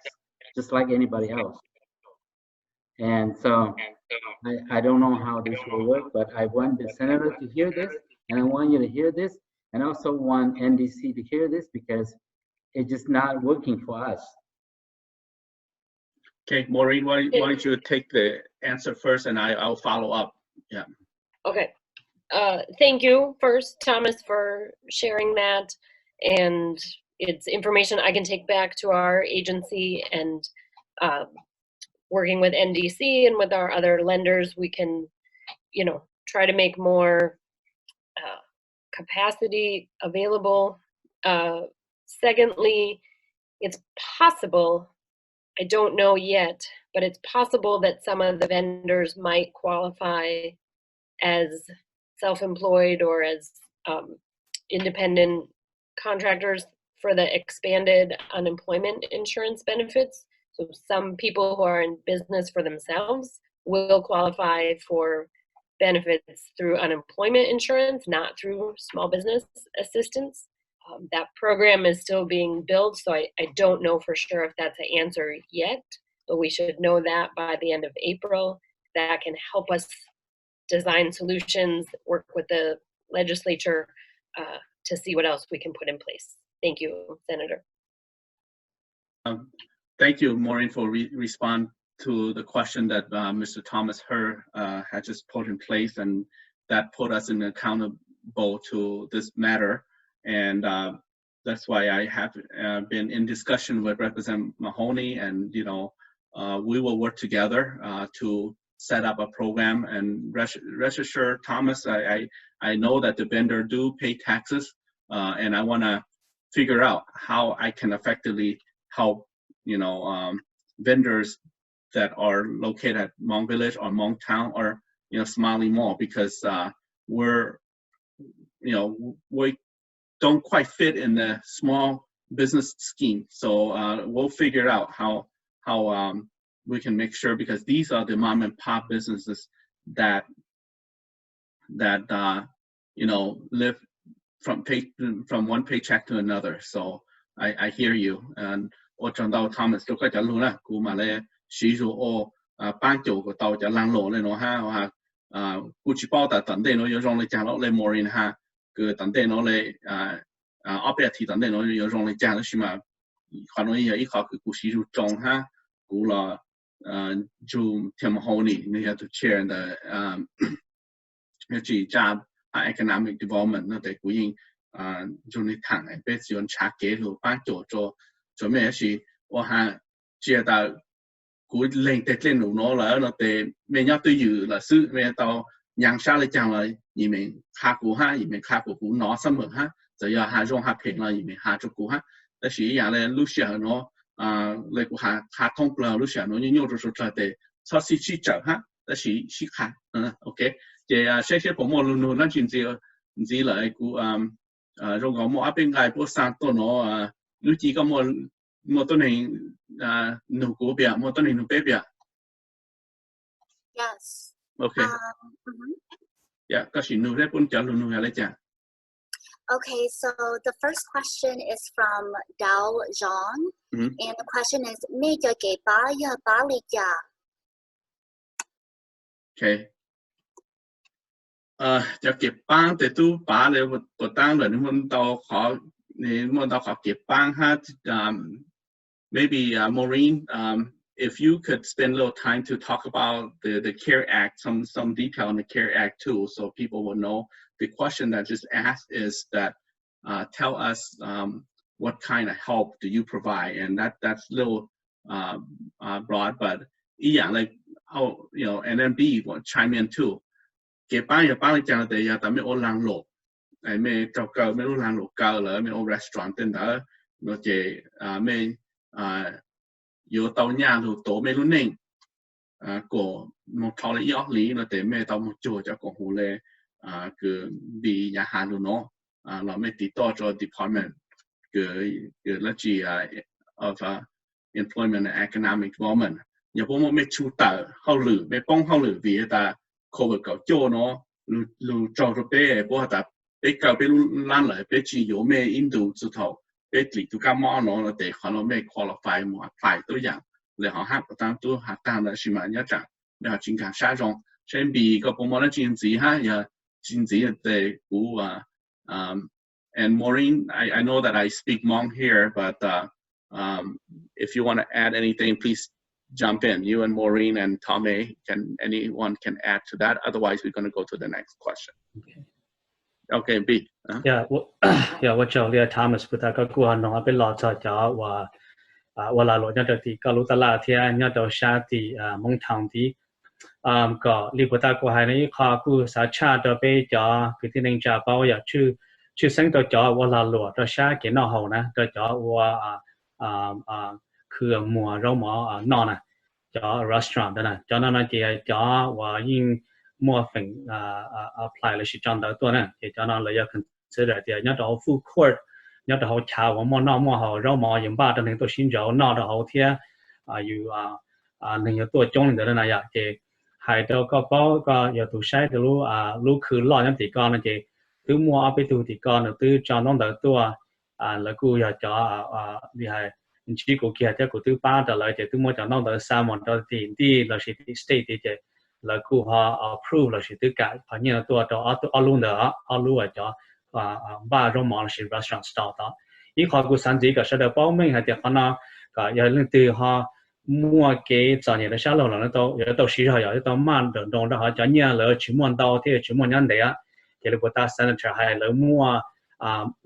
just like anybody else. And so I, I don't know how this will work, but I want the senator to hear this, and I want you to hear this, and also want N D C to hear this because it's just not working for us. Okay, Maureen, why, why don't you take the answer first and I, I'll follow up. Yeah. Okay. Uh, thank you first, Thomas, for sharing that. And it's information I can take back to our agency and uh, working with N D C and with our other lenders, we can, you know, try to make more uh, capacity available. Uh, secondly, it's possible, I don't know yet, but it's possible that some of the vendors might qualify as self employed or as um, independent contractors for the expanded unemployment insurance benefits. So some people who are in business for themselves will qualify for benefits through unemployment insurance, not through small business assistance. Um, that program is still being built, so I, I don't know for sure if that's an answer yet, but we should know that by the end of April. That can help us design solutions, work with the legislature uh, to see what else we can put in place. Thank you, Senator. Um, thank you, Maureen, for re- respond to the question that uh, Mr. Thomas Hur uh, had just put in place, and that put us in accountable to this matter. And uh, that's why I have uh, been in discussion with Representative Mahoney, and you know, uh, we will work together uh, to set up a program. And rest, rest assured, Thomas, I, I I know that the vendor do pay taxes, uh, and I want to figure out how I can effectively help, you know, um, vendors that are located at Hmong Village or Hmong Town or you know Smiley Mall because uh, we're, you know, we don't quite fit in the small business scheme. So uh, we'll figure out how how um, we can make sure because these are the mom and pop businesses that that uh, you know live from pay from one paycheck to another. So I I hear you. And ua tsaug ntau Thomas rau koj cov lus na, kuv mam li siv zog ua pab caum kom tau cov lag luam li no ha. Kuv tsis paub tas tom ntej no yuav zoo li cas los li Maureen ha, kws tom ntej no li ob peb as thiv tom ntej no yuav zoo li cas, tab sis mas qhov no yog ib qhov kws kuv siv zog tsoo ha. Kuv los June Tim Mahoney nws yog tus chair ntawm yog tsis tsa economic development no tes kuv yeej nrug nws tham peb yuav ntshav kev lug pab caum rua mej, tab sis ua ha tsis tas kuv leeg teg dlej num no lawm no tes mej nyob twj ywm lawm xwb, mej tau nyaav sab le caag los yim meem qha kuv hab, yim meem qha kuv, kuv nov xab mem hab, txawm yog has zoo has phem los yim meem has rua kuv hab. Tab sis ib yaam le lub sij hawm no Lawv kuv has thoob plaws lub sij hawm no nyuaj nyuaj rau sawv dlawg tes txhob sib sib tsawm hab tab sis sib qha. Ok, ces saib seb puas muaj lug nug dlaab tsi ntxiv, ntxiv lawm kuv zoo nkaus muaj ob peb nqai puab xaa tuaj no. Lub Ci koj muaj tuab neeg nug kuv piam, muaj tuab neeg nug peb piam? Ok, koj sim nug seb puab cov lug nug yog le caag. Okay, so the first question is from Dao Zhang, and the question is, mej cov kev paab yog paab li cas? Ok, cov kev paab tes tub paab le puas taab lawm, nwg muaj ntau qhov, nwg muaj ntau qhov kev paab hab. Maybe uh, Maureen, um, if you could spend a little time to talk about the, the care act, some, some detail on the care act too, so people will know. The question that just asked is that uh, tell us um, what kind of help do you provide, and that, that's a little uh, uh, broad, but ib yaam le, oh, you know, and then B will chime in too. Kev paab yog paab le caag tes yog tas mej ua laag luam, mej raug kaw mej lub laag luam kaw lawm, mej ua restaurant tej ntawd no ces mej yuav tau nyaj lug tuav mej lub neej kuas moog dlhau le ib ob hlis no tes mej tau moog cuag cov koom haum le kws B yav has lug no, los mej tiv toj rua department kws dlaab tsi of employment and economic development. Yog puab muab mej tshu tawm hauj lwm, mej poob hauj lwm vim tas covid kaum cuaj no lug tsaug rua peb, puab has tas peb kaw peb lub laab lawm, peb tsi yuav mej ib ntus txug thaum peb dlim tug kab mob no no tes qhov no mej qualify moog apply tuab yaam le hov hab puas taab tub has taag ntawd, sis mas nyob tsaam mej ho tsi nkaag sab zoo. Saib Npis koj puas muaj dlaab tsi ntxiv hab, yog tsi ntxiv tes kuv Um, and Maureen, I, I know that I speak Hmong here, but uh, um, if you want to add anything, please jump in. You and Maureen and Tommy, can anyone can add to that? Otherwise, we're going to go to the next question. Okay, B. Yog ua tsaug li Thomas, kuv tas koj kuj ho noog peb los txog cov ua lag luam nyob rau tim koj lub taj laj thiab nyob rau sab tim Hmoob Town tid. Kom li puag ta kuv hais no ib qho kuj xav tshaj rau peb cov kwv tij neej tsa paub yog tshwj xeeb rau cov ua lag luam rau sab kev noj haus na, rau cov ua khw muag zaub mov noj na, cov restaurant na, cov no no ces cov uas yeej muaj feem apply lossis tso ntawv tuaj na, ces cov no lawv yuav consider tias nyob rau hauv food court, nyob rau hauv chav uas muaj noj muaj haus zaub mov yus npaj rau neeg tuaj sib ntsib noj rau hauv thiab yus neeg yuav tuaj coob li ntawd na yom. Ces hais rau koj paub, koj yog tus saib rau lub khw loj nyob tim koj no ces twb muaj ob peb tug tim koj nws twb tso ntaub ntawv tuaj. Lawv kuj yog cov li hais ntsib kuv kiag thiab kuv twb pab rau lawv ces twb muab cov ntaub ntawv xa mus rau tim ntij lossis tim state tid ces lawv kuj ho approve lossis twb kam qhov nyiaj no tuaj rau ob lub ntawd, ob lub cov npaj zaub mov lossis restaurant stall tod. Ib qho kuv xav ntxiv kom sawv daws paub meej hais tias qhov no kom yog leej twg ho muaj kev txom nyem rau sab laug los yuav tau siv zog, yog yuav tau maj nroos nroos rau qhov cov nyiaj lawv tsis muaj ntau thiab tsis muaj nyob ntev. Ces li puag ta senator hais lawv muaj,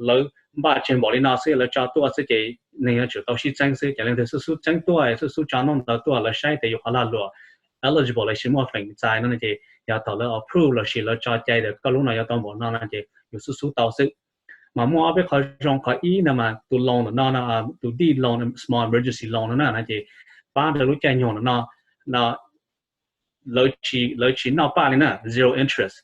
lawv npaj tseg npaum li no xwb lawv tso tuaj xwb ces neeg yuav tsum tau sib txeeb xwb. Ces leej twg xub xub txeeb tuaj, xub xub tso ntaub ntawv tuaj lawv saib tias yus qhov lag luam eligible lossis muaj feem txais no ces yog thaum lawv approve lossis lawv tso cai tias koj lub no yuav tau npaum no no ces yus xub xub tau xwb. Mas muaj ob peb qhov zoo, qhov ib no mas tus loan ntawm no, tus D loan, small emergency loan no na, ces pab rau lub caij nyoog ntawm no, lawv tsis noj paj li na, zero interest.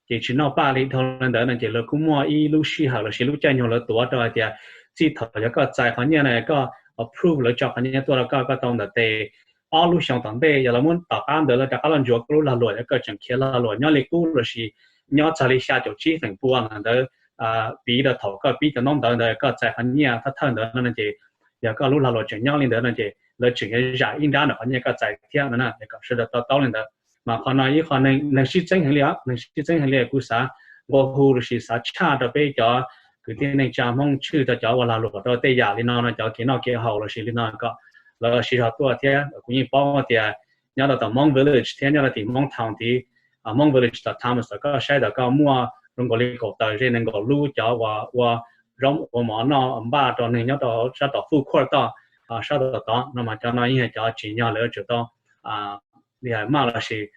Ces tsis noj paj li. Dhau li ntawd no ces lawv kuj muaj ib lub sij hawm lossis lub caij nyoog lawv tuav rau hais tias txij thaum yog koj txais qhov nyiaj no, koj approve lawv tso qhov nyiaj tuaj rau koj, koj tau ntawm tes ob lub xyoo tom ntej, yog lawv muab tom qab ntawd lawv rov qab los ntsuas koj lub lag luam, yog koj tseem khiav lag luam nyob li qub lossis nyob txog li xya caum tsib feem pua ntawd, piv rau thaum koj pib cov ntaub ntawv ntawd koj txais qhov nyiaj thawj thawj ntawd no ces yog koj lub lag luam tseem nyob li ntawd no ces lawv tseem yuav zam ib nrab ntawm qhov nyiaj koj txais thiab no na, kom sawv daws to taub li ntawd. Mas qhov no ib qho neeg sib txeeb heev li, neeg sib txeeb heev li, kuv xav nqua hu lossis xav tshaj rau peb cov kwv tij neej tsa Hmoob tshwj rau cov ua lag luam rau tej yam li no no, cov kev noj kev haus lossis li no kom lawv siv zog tuaj thiab. Kuv yeej paub tias nyob rau tom Hmong Village thiab nyob rau tim Hmong Town tid, Hmong Village tom Thomas tom koj saib tom koj muaj zoo nkaus li kaum tawm ze nees nkaum lub cov uas ua zaub ua mov noj npaj rau neeg nyob rau sab tom food court tod, sab tom tod no mas cov no yeej yog cov tsim nyog lawv yuav tsum tau li hais maj lossis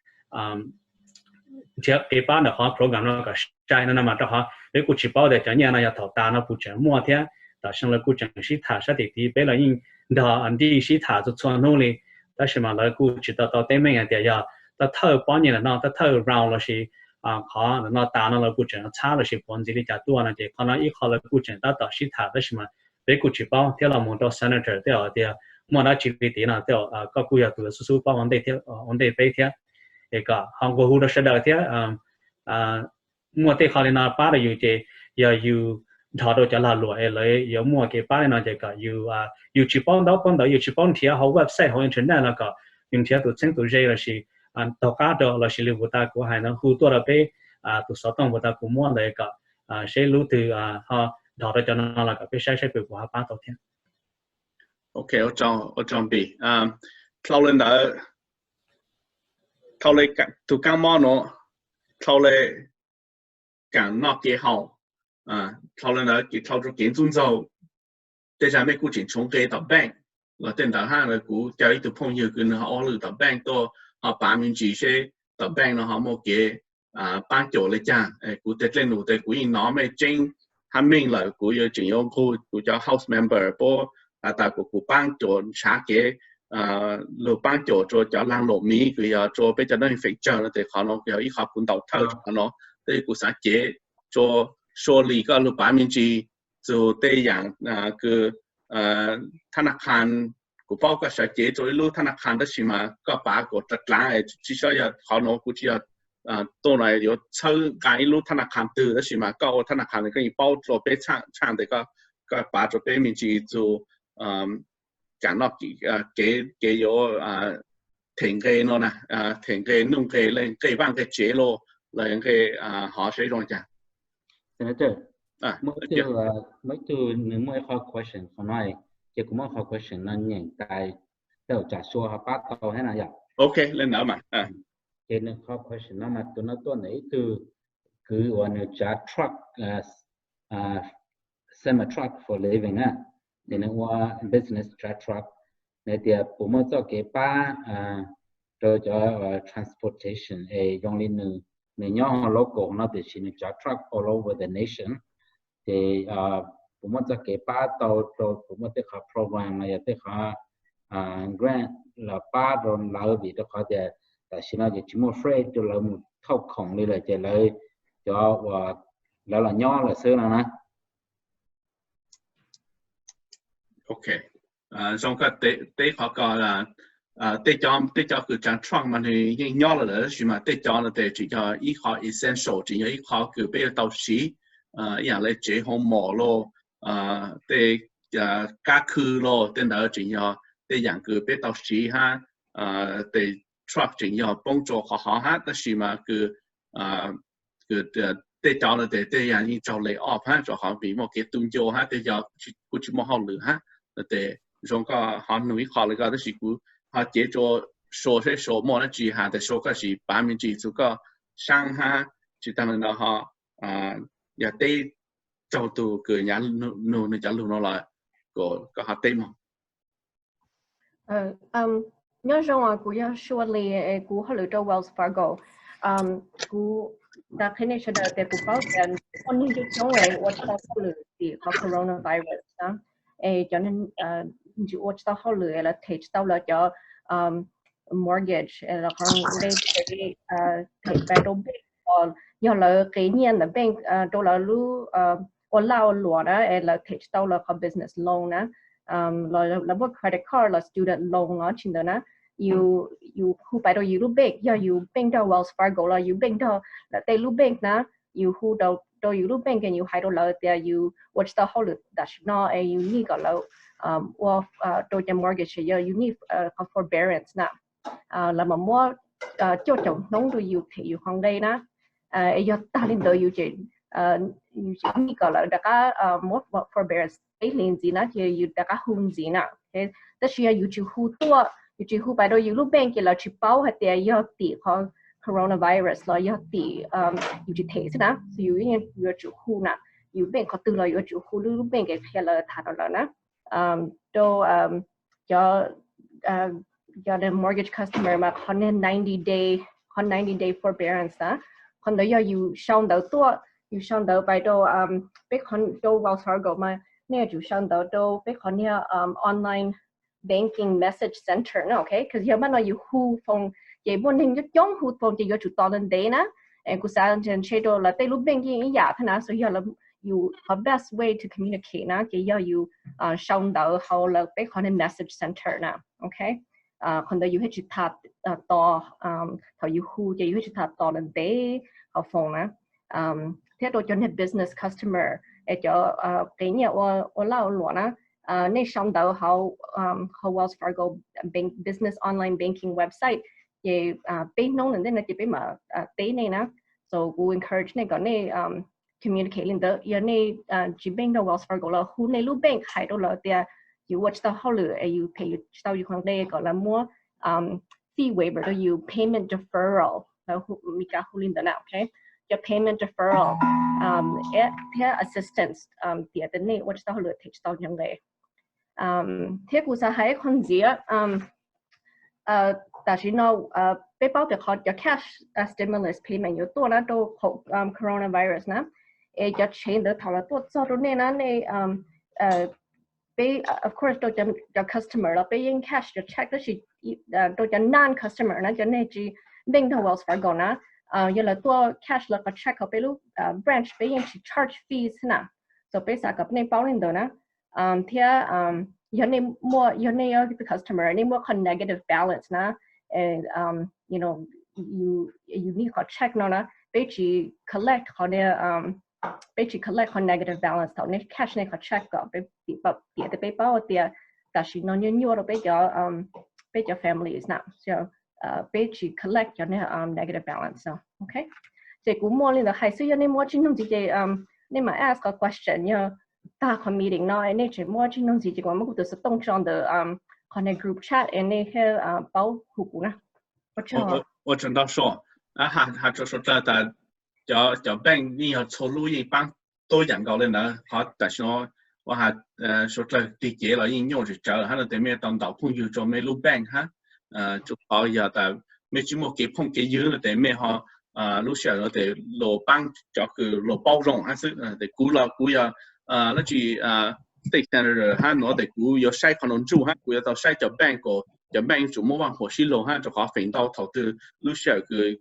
nrhiav kev pab ntawm qhov program no kom sai no na. Mas rau qhov peb kuj tsis paub tias cov nyiaj no yog thaum tas no puas tseem muaj thiab, tam sim no lawv kuj tseem sib tham sab tim tid, peb los yeej nrog Andy sib tham txhua txhua hnub li, tab sis mas lawv kuj tsis tau tau teeb meem hais tias yog thawj thawj pob nyiaj ntawm no, thawj thawj round lossis qhov ntawm no tas no lawv kuj tseem txhab lossis puav ntxiv li cas tuaj no ces qhov no ib qho lawv kuj tseem tab tom sib tham tab sis mas peb kuj tsis paub thiab los mus rau senator tej zaum tias muaj dab tsi li tid no tej zaum koj kuj yog tus xub xub paub ua ntej peb thiab. Es kom ho nqua hu rau sawv daws thiab, muaj tej qho li no pab rau yus ces yog yus nrog rau cov lag luam es lawv yuav muaj kev pab li no ces kom yus, yus tsis paub ntaub paub ntawv, yus tsis paub nrhiav hauv website hauv internet no kom yus nrhiav tus txheeb tus ze lossis taug qab rau lossis li puas tas kuv hais no hu tuaj rau peb tus xov tooj puas tas kuv muab ntawd kom seb lub twg ho nrog rau cov no los kom peb saib saib peb puas ho pab tau thiab. Ok, ua tsaug Npis. Dhau li ntawd, dhau li tus kab mob no, dhau li kam noj kev haus, dhau li ntawd ces dhau rau kev ntxub ntxaug. Tej zag mej kuj tseem tshuav nqe tom bank los tej ntawd hab, kuv coj ib tug phooj ywg kws nws ho ua hauj lwm tom bank tuaj ho pav me ntsis seb tom bank no ho muaj kev paab cuam li cas. Kuv tej dlej num tes kuv yeej nov mej tseeb hab meej lawm, kuv yuav tseem yuav nqug kuv cov house member puab has tas kuv paab cuam ntshav kev, lug paab cuam rua cov laag lom miv kws yog rua peb cov neeg feem tsawg no tes qhov no yog ib qho kuv ntaus thawj rua qhov no. Tes kuv xav cev rua Sua Lis koj lug pav me ntsis txug tej yaam kws thab na kha, kuv paub koj sawv cev rua ib lub thab na kha tab sis mas koj pav kuas dlaav dlaav, tsi sob yog qhov nuav kuv tsi yog tuaj no yuav txhawb nqaa ib lub thab na kha twg tab sis mas koj ua thab na kha koj yeej paub rua peb tshaaj tes koj pav rua peb me ntsis txug kam noj kev yuav them nqe no na, them nqe nuj nqe le nqe vaaj nqe tsev los lawm nqe hov seb zoo cas. Senator, muaj ib tug, muaj ib tug nws muaj ib qho question qhov no, ces kuv muab qhov question no nyeem tas, tej zaum tsam Sua ho pab tau thiab no yom. Ok, le ntawd mas. Ces nws qhov question no mas tus no tuaj ntawm ib tug kwv uas nws tsav truck, semi truck for living na, ces nws ua business tsav truck. Nws tias puas muaj txoj kev pab rau cov transportation es zoo li nws, nws nyob local no tiam sis nws tsav truck all over the nation. Ces puas muaj txoj kev pab tau rau, puas muaj tej qhov program los yog tej qhov grant los pab rau lawv vim rau qhov tias tam sim no ces tsis muaj freight rau lawv mus thauj khoom li lawm ces lawv, cov uas lawv los nyob lawm xwb no na. Ok, zoo koj teb qhov ko, tej cov kws tsav truck mas nws yeej nyob lawm lawm tab sis mas tej cov no tes tseem yog ib qho essential, tseem yog ib qho kws peb yuav tau siv, ib yaam le tsev hoo mom los, tej kab khw los tej ntawd tseem yog tej yaam kws peb tau siv hab, tes truck tseem yog poob rua qhov hov hab tab sis mas kws tej cov no tes tej yam yeej raug lay off hab rua qhov vim muaj kev tu ncua hab tej yog kuj tsis muaj hauj lwm hab. Tes zoo koj ho nug ib qho le ko tab sis kuv ho cev rua Sua seb Sua muaj dab tsi has tes Sua koj sim pav me ntsis txug koj saab hab tsis taag le no ho yog teb raug tug kws nyav nug nwg cov lug no los koj ho teb moog. Nyob zoo, kuv yog Sua Lis, kuv hauj lwm rau Wells Fargo. Kuv tas qhia nej sawv daws tias kuv paub tias muaj neeg coob coob ua tsis tau hauj lwm vim qhov coronavirus na, es cov neeg ua tsis tau hauj lwm lawv them tsis tau lawv cov mortgage los qhov nqe them pais rau bank, yog lawv qiv nyiaj ntawm bank rau lawv lub ua laj ua luam na es lawv them tsis tau lawv qhov business loan na, lawv muaj credit card los student loan no tsi ntawd na, yus hu pais rau yus lub bank, yog yus bank nrog Wells Fargo los yus bank nrog lawv tej lub bank na, yus hu rau yus lub bank es yus hais rau lawv tias yus ua tsis tau hauj lwm tam sim no es yus need kom lawv ua rau cov mortgage, yog yus need qhov forbearance na, lawv mam muab cuaj caum hnub rau yus them yus qhov nqe na. Es yog tag li ntawd yus ces yus need kom lawv rov qab muab forbearance peb hlis ntxiv na ces yus rov qab hu ntxiv na. Tab sis yog yus tsis hu tuaj, yus tsis hu pais rau yus lub bank ces lawv tsis paub hais tias yog tim qhov coronavirus los yog tim yus tsis them xwb na, yus yuav tsum hu na, yus bank qhov twg los yuav tsum hu lub bank es qhia lawv tham rau lawv na. Rau cov, cov mortgage customer mas qhov niag ninety day, qhov ninety day forbearance na, qhov ntawd yog yus sau ntawv tuaj, yus sau ntawv pais rau peb qhov rau Wells Fargo mas nej yuav tsum sau ntawv rau peb qhov niag online banking message center na, okay? Cause yog mas no yus hu phone ces muaj neeg coob coob hu phone ces yuav tsum tos ntev ntev na. Kuv xav ntshe rau lawv tej lub bank yeej ib yam thiab na, so yog yus qhov best way to communicate na ces yog yus sau ntawv hauv lawv peb qhov message center na, okay? Qhov ntawd yus thiaj tsis tas tos, thaum yus hu ces yus thiaj tsis tas tos ntev hauv phone na. Thiab rau cov niag business customer es cov qev nyiaj ua ua laj ua luam na, nej sau ntawv hauv hauv Wells Fargo bank business online banking website ces peb hnub ntawm ntej no ces peb mam teb nej na. So kuv encourage nej kom nej communicate li ntawd. Yog nej tsis bank rau Wells Fargo los hu nej lub bank hais rau lawv tias yus ua tsis tau hauj lwm es yus phem yus tsis tau yus qhov nqe kom lawv muab fee waiver rau yus, payment deferral, lawv Meskas hu li ntawd na, okay? Cov payment deferral thiab assistance tias tias nej ua tsis tau hauj lwm them tsis tau yus nqe. Thiab kuv xav hais ib qho ntxiv, tam sim no peb paub tias qhov cov cash stimulus payment yuav tuaj na rau coronavirus na, es cov tsev ntawd thaum lawv tuaj txog rau nej na nej peb of course rau cov customer los peb yeej cash cov check tab sis rau cov non customer na cov neeg tsis bank rau Wells Fargo na, yog lawv tuaj cash lawv qhov check hauv peb lub branch peb yeej tsis charge fees na. So peb xav kom nej paub li ntawd na. Thiab yog nej muaj, yog nej yog customer nej muaj qhov negative balance na, you know, yus nej qhov check no na peb tsis collect qhov peb tsis collect qhov negative balance thaum nej cash nej qhov check kom peb tias peb paub tias tam sim no nyuaj nyuaj rau peb cov peb cov families na, peb tsis collect cov negative balance, okay? Ces kuv muaj li ntawd hais xwb, yog nej muaj tsis nug ntxiv ces nej mam ask qhov question, yog tag qhov meeting no nej tseem muaj tsis nug ntxiv ces kuv mam muab kuv tus xov tooj tso ntawm qhov niag group chat es nej thiaj paub hu kuv na. Ua tsaug ntau Suav, has rau suav dlawg tas cov bank yeej yog txhua lub yeej paab tuab yaam nkaus le ntawd. Qhov tam sim no ua has suav dlawg tig cev los yeej nyuaj tsawv tsawv hab no tes mej tau ntaus phooj ywg rua mej lub bank hab, rua qhov yog tas mej tsis muaj kev phooj kev ywg no tes mej ho lub sij hawm no tes luas paab cov kws luas paub zoo hab xwb. Tes kuv los kuv yog dlaab tsi state senator hab no tes kuv yuav saib qhov no ntsuj hab kuv yuav tau saib cov bank kom cov bank yuav tsum muaj vaaj huam sib lug hab rua qhov feem ntau thaum twg lub sij hawm kws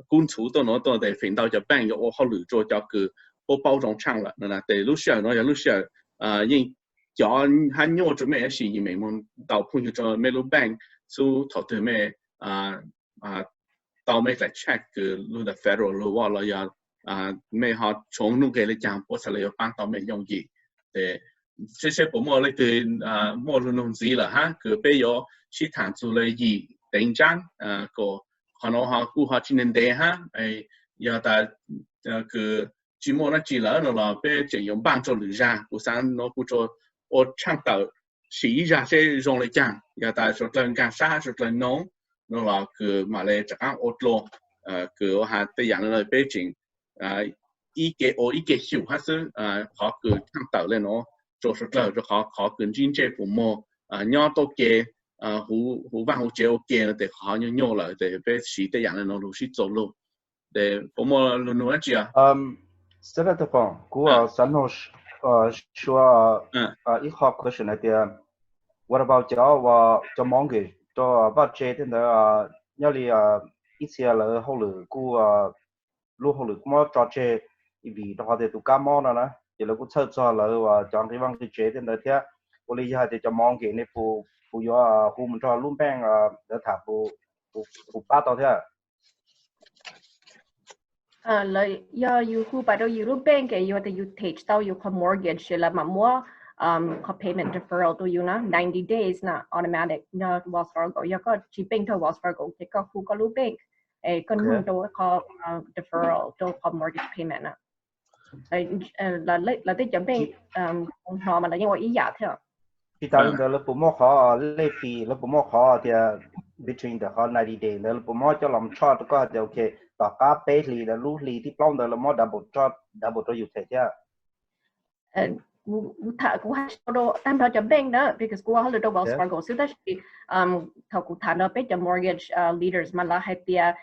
kub ntxhuv tuaj no tuaj tes feem ntau cov bank yuav ua hauj lwm rua cov kws paub paub zoo tshaaj lawm no. Tes lub sij hawm no yog lub sij hawm yeej cov hab nyuaj rua mej tab sis yim meem moog ntaus phooj ywg rua mej lub bank xub thaum twg mej tau mej daim check kws lug ntawm federal lug ua los yog mej ho tshuav nuj nqes le caag puab txhad le yuav paab tau mej yooj yim. Tes seb seb puas muaj leej twg muaj lug nug ntxiv lawm hab kws peb yuav sib thaam txug le yim teev ntsaab, kom qhov no ho kuj ho tsis ntev ntev hab, yog tas kws tsis muaj dlaab tsi lawm no los peb tseem yuav npaaj rua lwm zag. Kuv xaav no kuv tsuas ua tshaaj tawm sim ib zag seb zoo le caag, yog tas suav dlawg nkaag sab hab suav dlawg noog no los kws mam le rov qaab ua dlua. Kws ua has tej yaam le no peb tseem ib ke ua ib ke xyum hab xwb, qhov kws tshaaj tawm le no rua suav dlawg rua qhov qhov kws ntsib ntsej puas muag nyob tau ke, huv vaaj huv tsev ua ke no tes qhov nyuaj nyuaj lawm tes peb siv tej yaam le no lug sib txuas lug. Tes puas muaj lug nug dlaab tsi? Xab dab tug poom, kuv xaav nug sua ib qho question hais tias what about cov, cov mortgage rau vaj tse tej ntawd, nyob li ib txhia lawv hauj lwm kuj, lub hauj lwm kuj muab tso tseg vim rau qhov tias tus kab mob no na, ces lawv kuj txhawj txog lawv cov nqi vaj nqi tsev tej ntawd thiab. Ua li yog hais tias cov mortgage ne puas yuav hu mus nrog lub bank ntawd tham puas pab tau thiab? Yog yus hu pais rau yus lub bank es yog tias yus them tsis tau yus qhov mortgage ces lawv mam muab qhov payment deferral rau yus na, ninety days na, automatic nyob Wells Fargo. Yog koj tsis bank nrog Wells Fargo ces koj hu koj lub bank es koj nug rau qhov deferral rau qhov mortgage payment na. Lawv tej cov bank kuv hnov mas lawv yeej ua ib yam thiab. Tsis tas li ntawd lawv puas muaj qhov late fee, lawv puas muaj qhov tias between ntawm qhov ninety days ntawd lawv puas muab coj los tshoj rau koj hais tias ok, tom qab peb hlis ntawd lub hlis thib plaub ntawd lawv muab double rau yus them thiab? Kuv hais tag nrho cov bank na, because kuv ua hauj lwm rau Wells Fargo xwb, tab sis thaum kuv tham nrog peb cov mortgage leaders mas lawv hais tias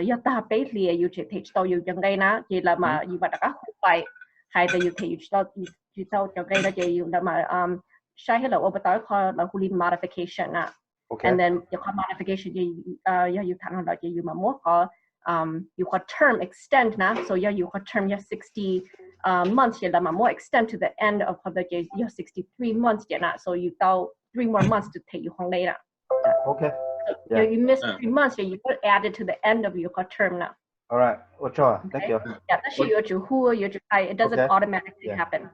yog tag peb hlis yus them tsis tau yus cov nqe na ces lawv mas yus mam rov qab hu pais hais tias yus them yus tsis tau cov nqe no ces yus lawv mam saib thiab lawv ua puas tau ib qho lawv hu li modification na. And then yog qhov modification ces yog yus tham no lawm ces yus mam muab qhov yus qhov term extend na, so yog yus qhov term yog sixty months ces lawv mam muab extend to the end of qhov ntawd ces yog sixty three months ces na, so yus tau three more months to take yus holiday na. Okay. Yog you miss three months ces you add it to the end of your qhov term na. All right. Ua tsaug. Thank you. Yeah, tab sis yuav tsum hu, yuav tsum hais, it doesn't automatically happen.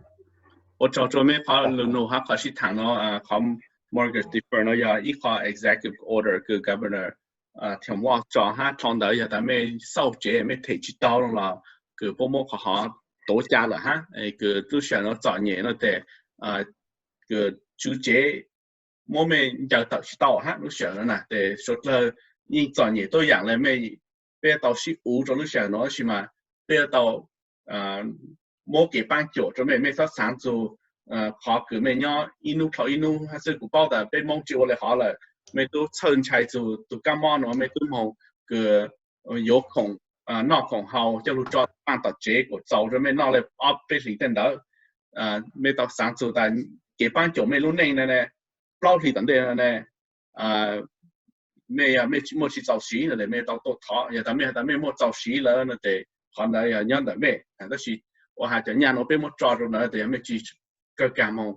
Ua tsaug rau meb qhov lus nug hab qhov sib tham no, qhov mortgage deferral no yog ib qho executive order kws governor Tim Walz tso hab, dhau ntawd yog tas mej xauj tsev mej them tsis tau los kws puab muab qhov hov tuav ca lawm hab, kws lub sij hawm no txom nyem no tes kws tswv tsev muab mej ncaws tawm tsis tau hab lub sij hawm no na. Tes suav dlawg yeej txom nyem tuab yaam le mej, peb tau sib uv rau lub sij hawm no tab sis mas peb yuav tau muab kev paab cuam rau mej, mej txhob xaav txug qhov kws mej nyob ib nub dhau ib nub hab xwb. Kuv paub tas peb Moob tsi ua le hov lawm, mej tub txhawj ntshai txug tug kaab mob no, mej tub moog kws yuav khoom noj khoom haus coj lug tso paaj tom tsev kuas txaus rau mej noj le ob peb hlis tej ntawd. Mej tau xaav txug tas kev paab cuam mej lub neej no ne, plaub hlis tom ntej no ne, mej yog mej muaj tsis txaus siv no tes mej tau tuaj thov, yog tas mej has tas mej muaj txaus siv lawm no tes qhov ntawd yog nyob ntawm mej. Tab sis ua has cov nyaj no peb muab tso rau ntawd tes yog mej tsis kawg kag moog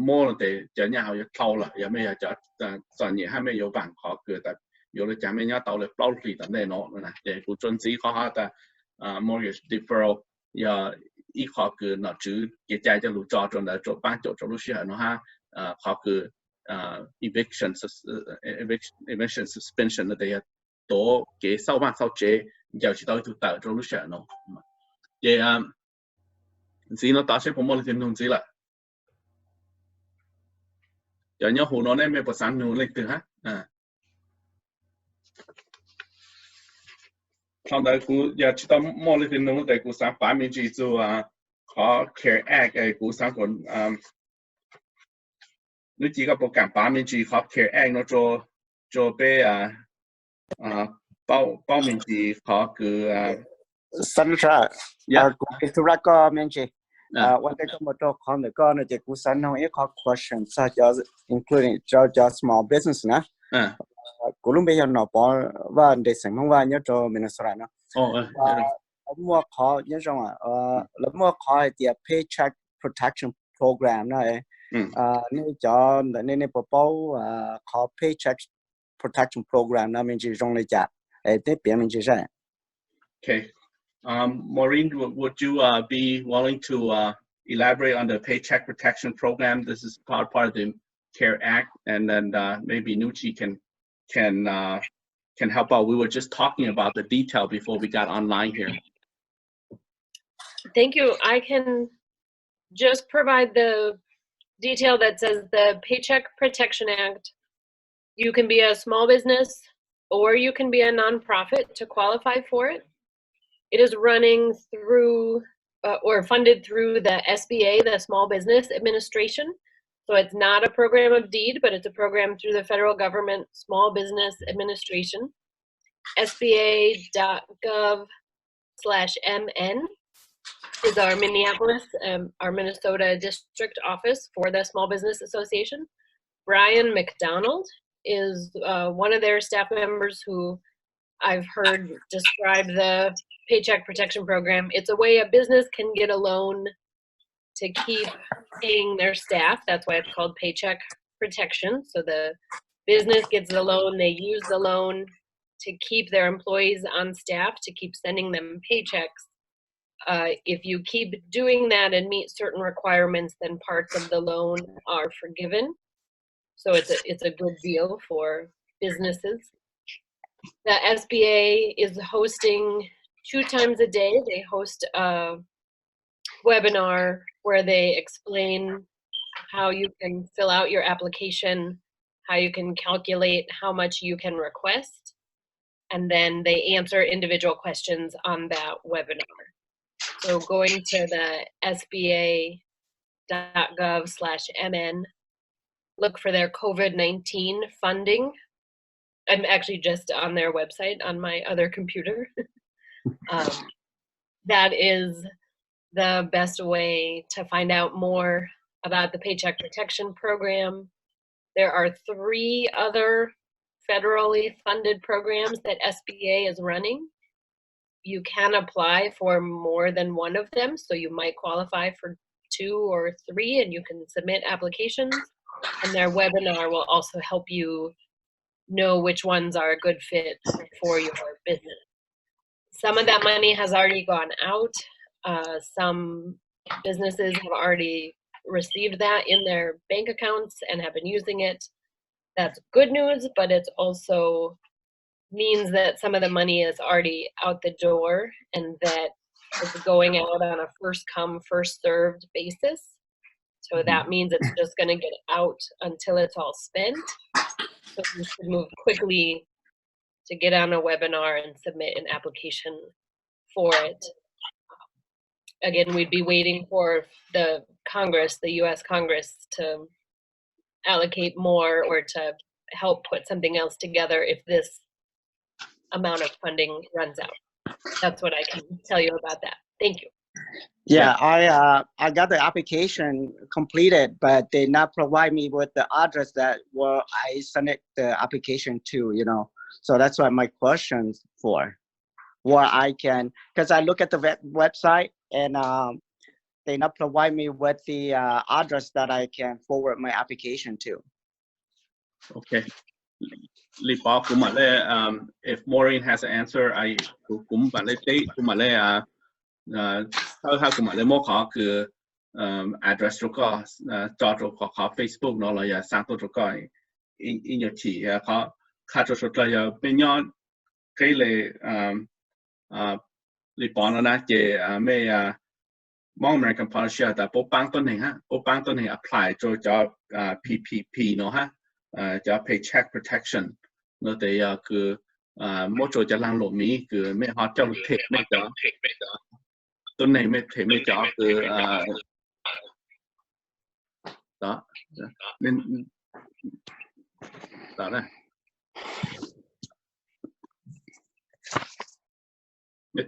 muab no tes cov nyaj hov yuav dhau lawm, yog mej yog cov txom nyem hab mej yuav vaam qhov kws tas yuav le caag mej nyob tau le plaub hlis tom ntej no. Ces kuv tsuas ntxiv qhov hov tas mortgage deferral yog ib qho kws nom tswv kev cai coj lug tso rau ntawd rua paab cuam rau lub sij hawm no hab qhov kws eviction, eviction suspension no tes yog tuav kev xauj vaaj xauj tsev ncaws tsis tau ib tug tawm rau lub sij hawm no. Ces ntxiv no tod seb puas muaj leej twg nug ntxiv lawm. Cov nyob huv no ne mej puas xaav nug leej twg hab? Dhau ntawd kuv yog tsis tau muaj leej twg nug tes kuv xaav pav me ntsis txug qhov CARES Act, kuv xaav kuas Nub Ci koj puas kaam pav me ntsis qhov CARES Act no rua peb paub me ntsis qhov kws Sandra, kuv thub koj me ntsis. Ua ntej koj mus rau qhov ntawm koj no ces kuv xav noog ib qho question txog cov, including rau cov small business na. Kuv lub npe yog Nom Pov Vaj, nres xeem Hmoob Vaj nyob rau Minnesota no. Lawv muaj qhov nyob zoo, lawv muaj qhov hais tias Paycheck Protection Program no. Nej cov ntawm nej, nej puas paub qhov Paycheck Protection Program no me ntsis zoo li cas? Peb piav me ntsis saib. Okay. Um, Maureen, would, would you uh, be willing to uh, elaborate on the Paycheck Protection Program? This is part, part of the CARES Act, and then uh, maybe Nuchi can can uh, can help out. We were just talking about the detail before we got online here. Thank you. I can just provide the detail that says the Paycheck Protection Act. You can be a small business or you can be a nonprofit to qualify for it. It is running through uh, or funded through the S B A, the Small Business Administration. So it's not a program of deed, but it's a program through the federal government Small Business Administration. S B A dot gov slash M N is our Minneapolis, um, our Minnesota district office for the Small Business Association. Brian McDonald is uh, one of their staff members who I've heard describe the Paycheck Protection Program. It's a way a business can get a loan to keep paying their staff. That's why it's called paycheck protection. So the business gets the loan, they use the loan to keep their employees on staff, to keep sending them paychecks. Uh, if you keep doing that and meet certain requirements, then parts of the loan are forgiven. So it's a, it's a good deal for businesses. The S B A is hosting two times a day. They host a webinar where they explain how you can fill out your application, how you can calculate how much you can request, and then they answer individual questions on that webinar. So going to the S B A dot gov slash M N, look for their COVID nineteen funding. I'm actually just on their website on my other computer. Um, that is the best way to find out more about the Paycheck Protection Program. There are three other federally funded programs that S B A is running. You can apply for more than one of them, so you might qualify for two or three, and you can submit applications. And their webinar will also help you know which ones are a good fit for your business. Some of that money has already gone out. Uh, some businesses have already received that in their bank accounts and have been using it. That's good news, but it's also means that some of the money is already out the door and that it's going out on a first come, first served basis. So that means it's just going to get out until it's all spent. So you should move quickly to get on a webinar and submit an application for it. Again, we'd be waiting for the Congress, the U S Congress, to allocate more or to help put something else together if this amount of funding runs out. That's what I can tell you about that. Thank you. Yeah, I uh, I got the application completed, but they not provide me with the address that where I submit the application to. You know, so that's why my question for where I can, because I look at the web- website and um, they not provide me with the uh, address that I can forward my application to. Okay. Li pov kuv mam le, um, if Maureen has an answer, I kuv kuv mam le teb kuv mam le, uh, uh, tawb hab kuv mam le muab qhov kws, um, address rau koj, uh, tso rau qhov qhov Facebook no los yog xa tuaj rau koj ib nyuag chim. Qhov qha rau suav dlawg yog mej nyob qeb le, um, uh, li pov no na ces, uh, mej, uh, Hmoob American policy tas puab paab tuab neeg hab, puab paab tuab neeg apply rau cov, uh, P P P no hab, uh, cov paycheck protection no tes yog kws, uh, muab rau cov laag luam miv kws mej ho coj lug them mej cov tuab neeg, mej them mej cov kws, uh, mej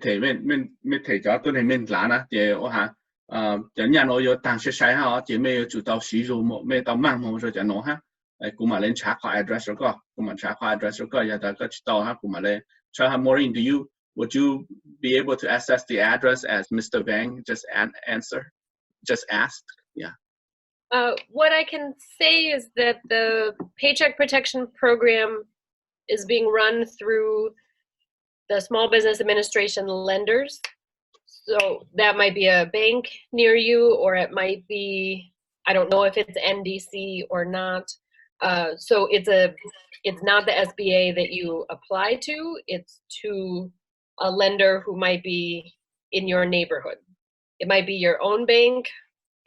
them, mej them cov tuab neeg mej dlav na ces ua has, cov nyaj no yuav taag sai sai hab ces mej yuav tsum tau siv zug, mej tau maaj moog rau cov no hab. Kuv mam le nrhav qhov address rau koj, kuv mam nrhav qhov address rau koj, yog tas koj tsi tau hab kuv mam le tshawb hab. Maureen, do you, would you be able to access the address as Mister Vang just an answer, just asked? Yeah. Uh, what I can say is that the Paycheck Protection Program is being run through the Small Business Administration lenders. So that might be a bank near you, or it might be, I don't know if it's N D C or not. Uh, so it's a, it's not the S B A that you apply to. It's to a lender who might be in your neighborhood. It might be your own bank,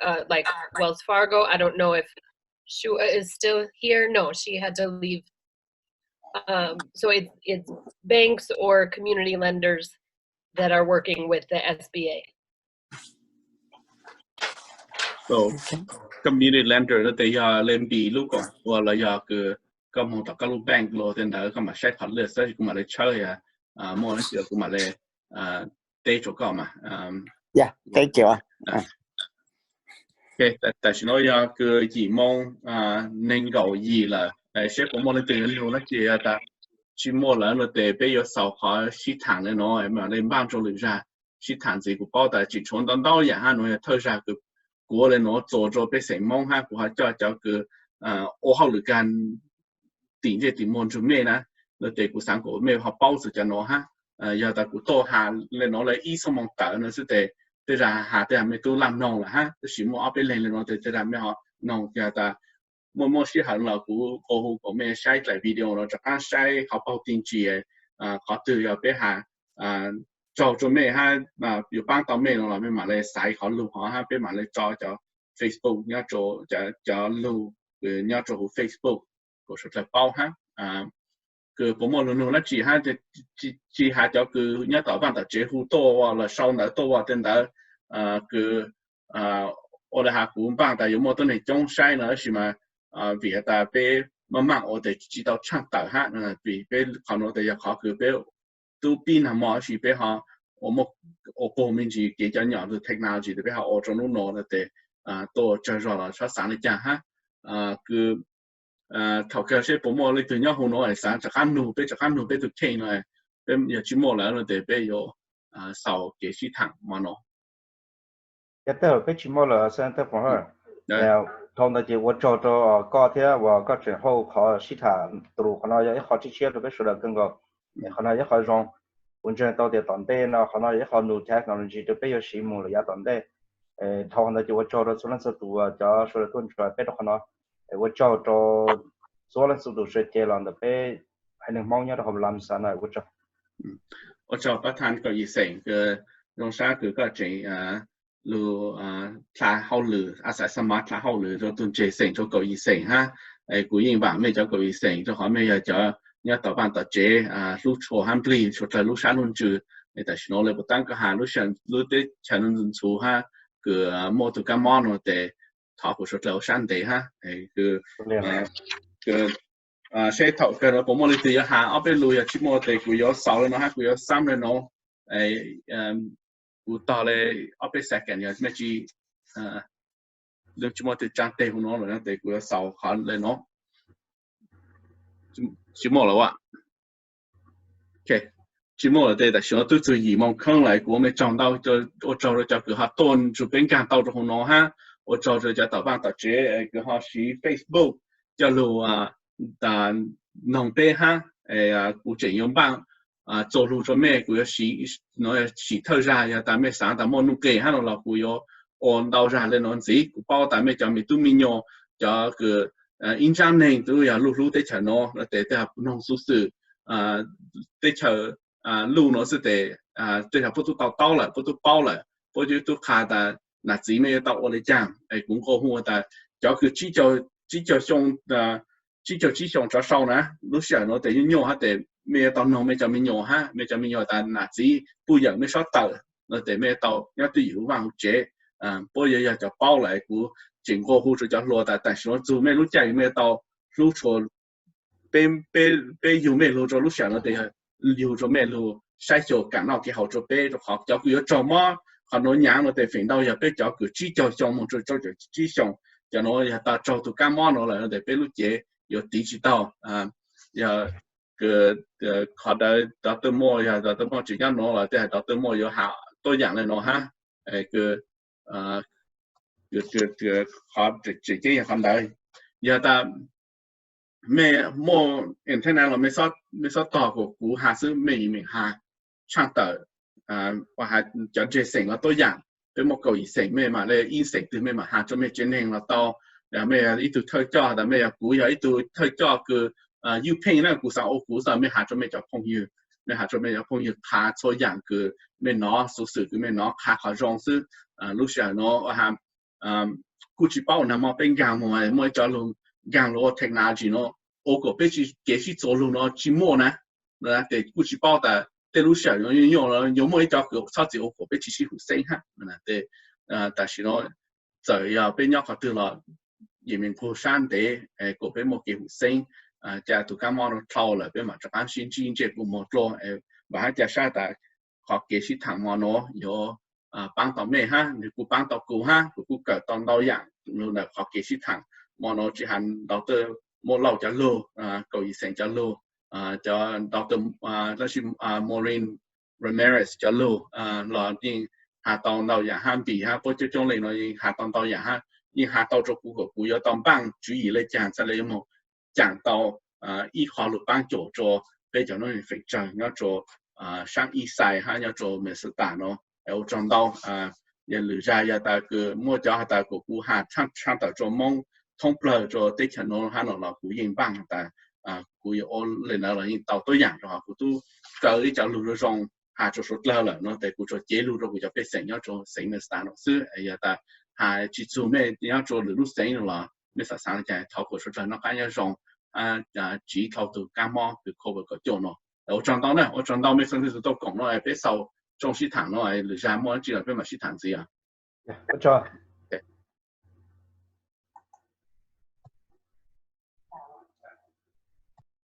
uh, like Wells Fargo. I don't know if Shua is still here. No, she had to leave. Um, so it, it's banks or community lenders that are working with the S B A. So, community lender no tes yog le npis lub koom ua los yog kws koj moog tom koj lub bank los tej ntawd koj mam saib qhov lwj xwb, kuv mam le tshawb yog muaj le kuv mam le teb rau koj mas. Yeah, thank you. Tam sim no yog kws yim moo neeg nkaum yim lawm, seb puas muaj leej twg yuav nug dlaab tsi. Yog tas tsi muaj lawm no tes peb yuav xaus qhov sib thaam le no, mam le npaaj rua lwm zag sib thaam ntxiv. Kuv paub tas tseem tshuav ntau ntau yaam hab, nuav yog thawj zag kws kuv ua le nuav txuas rua pej xeem Moob hab kuv ho coj cov kws ua hauj lwm kag tim ntsej tim muag nrug mej na, no tes kuv xaav kuas mej ho paub txug cov nuav hab. Yog tas kuv tuaj has le nuav le ib xuab moos tawm no xwb tes tej zag has tej zag mej tub laaj noog lawm hab, tab sis muaj ob peb leeg le nuav tes tej zag mej ho noog. Yog tas muaj muaj sij hawm los kuv nqua hu kuas mej saib dlaim video no rov qaab saib qhov paug ti ntsis, qhov twg yog peb has raug rua mej hab yuav paab tau mej no los mej mam le xaiv qhov lug hov hab peb mam le tso cov Facebook nyob, cov lug nyob rua huv Facebook kuas suav dlawg paub hab kws puas muaj lug nug dlaab tsi hab. Tsi has cov kws nyob tom vaaj tom tsev hu tuaj los sau ntawv tuaj tej ntawd kws ua le has kuv npaaj tas yuav muaj tuab neeg coob saib no, tab sis mas vim has tas peb maj maaj ua tes tsi tau tshaaj tawm hab, vim peb qhov nuav tes yog qhov kws peb tub pib nag mo tab sis peb ho ua puag me ntsis kev cov nyom lug technology tes peb ho ua rua nub no tes tuaj tsawg zog los txhob xaav li cas hab. Kws thaum kawg seb puas muaj leej twg nyob huv nuav xaav rov qaab nug peb, rov qaab nug peb tug kheej no, peb yog tsis muaj lawm no tes peb yuav xaus kev sib thaam mo no. Yog tej zaum peb tsis muaj lawm, thau ntawd ces ua tsaug rau koj thiab uas koj tseem hauj qhov sib tham tus lus. Qhov no yog ib qho tshiab tshiab rau peb sawv daws kawg nkaus. Qhov no yog ib qho zoo. Kuv ntseeg tau tias tom ntej no qhov no yog ib qho new technology rau peb yuav siv mus lawm yav tom ntej. Dhau ntawd ces ua tsaug rau txhua leej txhua tus uas cov sawv daws tuaj nrog peb rau qhov no. Ua tsaug rau txhua leej txhua tus sawv cev los ntawm peb haiv neeg Hmoob nyob rau hauv Lam Xav no, ua tsaug. Ua tsaug pab tham Kaum Yim Xeem, zoo sab kws koj tseem lug dlha hauj lwm, a xav xa mav dlha hauj lwm rau tug ntseeg xeem rau Kaum Yim Xeem hab. Kuv yeej vaam mej cov Kaum Yim Xeem rau qhov mej yog cov nyob tom vaaj tom tsev hlub tshua hab nplig tshua dlawg lub sab lub ntsws. Tam sim no le puas taab koj has lub sij hawm lub teb chaws nuav ntxhuv hab kws muaj tug kaab mob nuav tes thov kuas suav dlawg ua sab ntev hab. Seb thaum kawg nuav puas muaj leej twg yuav has ob peb lus, yog tsis muaj tes kuv yuav xaus le nuav hab kuv yuav xaam le nuav. Kuv tog le ob peb second, yog mej tsis, tsis muaj tus tsaa teg huv nuav lawm tes kuv yuav xaus qhov le nuav. Tsis muaj lawm a. Tsis muaj lawm tes tam sim no twb txug yim moos kheeb lawm, kuv ua mej tsaug ntau, ua tsaug rau cov kws ho tuaj nrug peb nkaag tau rau huv nuav hab. Ua tsaug rau cov tom vaaj tom tsev kws ho siv Facebook coj lug noog peb hab. Kuv tseem yuav npaaj txuas lug rua mej, kuv yuav sim thawj zag, yog tas mej xaav tas muaj nuj nqes hab no los kuv yuav ua ntau zag le nuav ntxiv. Kuv paub tas mej cov me tub me nyuam, cov kws ib ntsab neeg tub yog luj hlub teb chaws nuav tes tej zaum noog xuv xwm teb chaws luj nuav xwb tes tej zaum puab tub tau taub lawm, puab tub paub lawm, puab tub qha tas nam txiv mej yuav tau ua le caag. Es kuv nqua hu tas cov kws tsib caug xyoo, tsib caug tsib xyoo tsov sau na, lub sij hawm nuav tes nyuaj nyuaj hab tes mej yuav tau noog mej cov me nyuam hab, mej cov me nyuam tas nam txiv puj yawm mej sab tawm no tes mej yuav tau nyob twj ywm huv vaaj huv tsev. Puab yuav yog cov paub lawm. Kuv tseem nqua hu rua cov hluas tas tam sim nuav txug mej lub caij mej yuav tau hlub tshua peb, peb yug mej lug rua lub sij hawm nuav tes yug rua mej lug saib xyuas kaam noj kev haus rua peb, rua qhov cov kws yuav raug mob qhov nuav nyaav nuav tes feem ntau yog peb cov kws tsib caug xyoo moog rua rau caum tsib xyoo, cov nuav yog tas raug tug kaab mob nuav lawm tes peb lub cev yuav tiv tsis taug. Yog qhov ntawd cov tub muaj, yog cov tub muaj tseem nyob nuav los tej zaum cov tub muaj yuav has tuab yaam le nuav hab. Qhov tseem ceeb yog qhov ntawd. Yog tas mej muaj internet los mej xob tog kuas kuv has xwb, mej yeej meem has tshaaj tawm cov ntseeg xeem los tuab yaam. Peb muaj Kaum Yim Xeem, mej mam le ib xeem twg mej mam has rua mej tsev neeg los tau. Mej ib tug thawj coj tas mej yog, kuv yog ib tug thawj coj kws yuj pheej na, kuv xaav ua kuv xwb, mej has rua mej cov phooj ywg, mej has rua mej cov phooj ywg qha txhua yaam kws mej nov, xuv xwm kws mej nov, qha qhov zoo xwb. Lub sij hawm nuav kuj tsis paub, nag hmo peb nkaag moog muaj ib co lug nkaag lug ua technology nuav ua kuas peb kev sib txuas lug nuav tsis muaj na. Tes kuj tsis paub tas tej lub sij hawm nuav yuav muaj ib co kws txhob txwm ua kuas peb tsis sib hum xeeb hab. Tes tam sim nuav txawm yog peb nyob qhov twg los yeej meem nqug sab ntev kuas peb muaj kev hum xeeb. Ca tug kaab mob nuav dlhau lawm peb mam rov qaab sib ntsib ntsej kua muag dlua. Npaam hab ca sab tas qhov kev sib thaam mo nuav yuav paab tau mej hab, nwg kuj paab tau kuv hab, kuv kuj kawm tau ntau yaam lug ntawm qhov kev sib thaam mo nuav. Tsis has Doctor Muaj Lauj cov lug, Kaum Yim Xeem cov lug, cov Doctor, tab sis Maureen Ramirez cov lug los yeej has tau ntau yaam hab, Npis hab, puab coob coob leej nuav yeej has tau ntau yaam hab, yeej has tau rua kuv kom kuv yuav tau npaaj tswv yim le caag txhaj le yuav moog caam tau ib qho lug paab cuam rua peb cov nuav feem tsawg nyob rua saab East Side hab nyob rua Minnesota nuav. Ua tsaug ntau. Yog lwm zag yog tas kws muaj cov has tas kom kuv has tshaaj tawm rua Moob thoob plawg rua teb chaws nuav hab no los kuv yeej npaaj has tas kuv yuav ua le ntawd los yeej tau tuab yaam rua qhov kuv tub kaw ib co lug zoo zoo has rua suav dlawg lawm no tes kuv tsuas cev lug rua kuv cov pej xeem nyob rua xeev Minnesota no xwb. Yog tas has tsis txug mej nyob rua lwm lub xeev no los mej xaav xaav le caag thov kuas suav dlawg noj qaab nyob zoo, tsiv dhau tug kaab mob kws COVID kaum cuaj no. Ua tsaug ntau na, ua tsaug ntau mej txhua leej txhua tug tuaj koom no, peb xaus tshooj sib thaam no, lwm zag muaj dlaab tsi los peb mam sib thaam ntxiv os.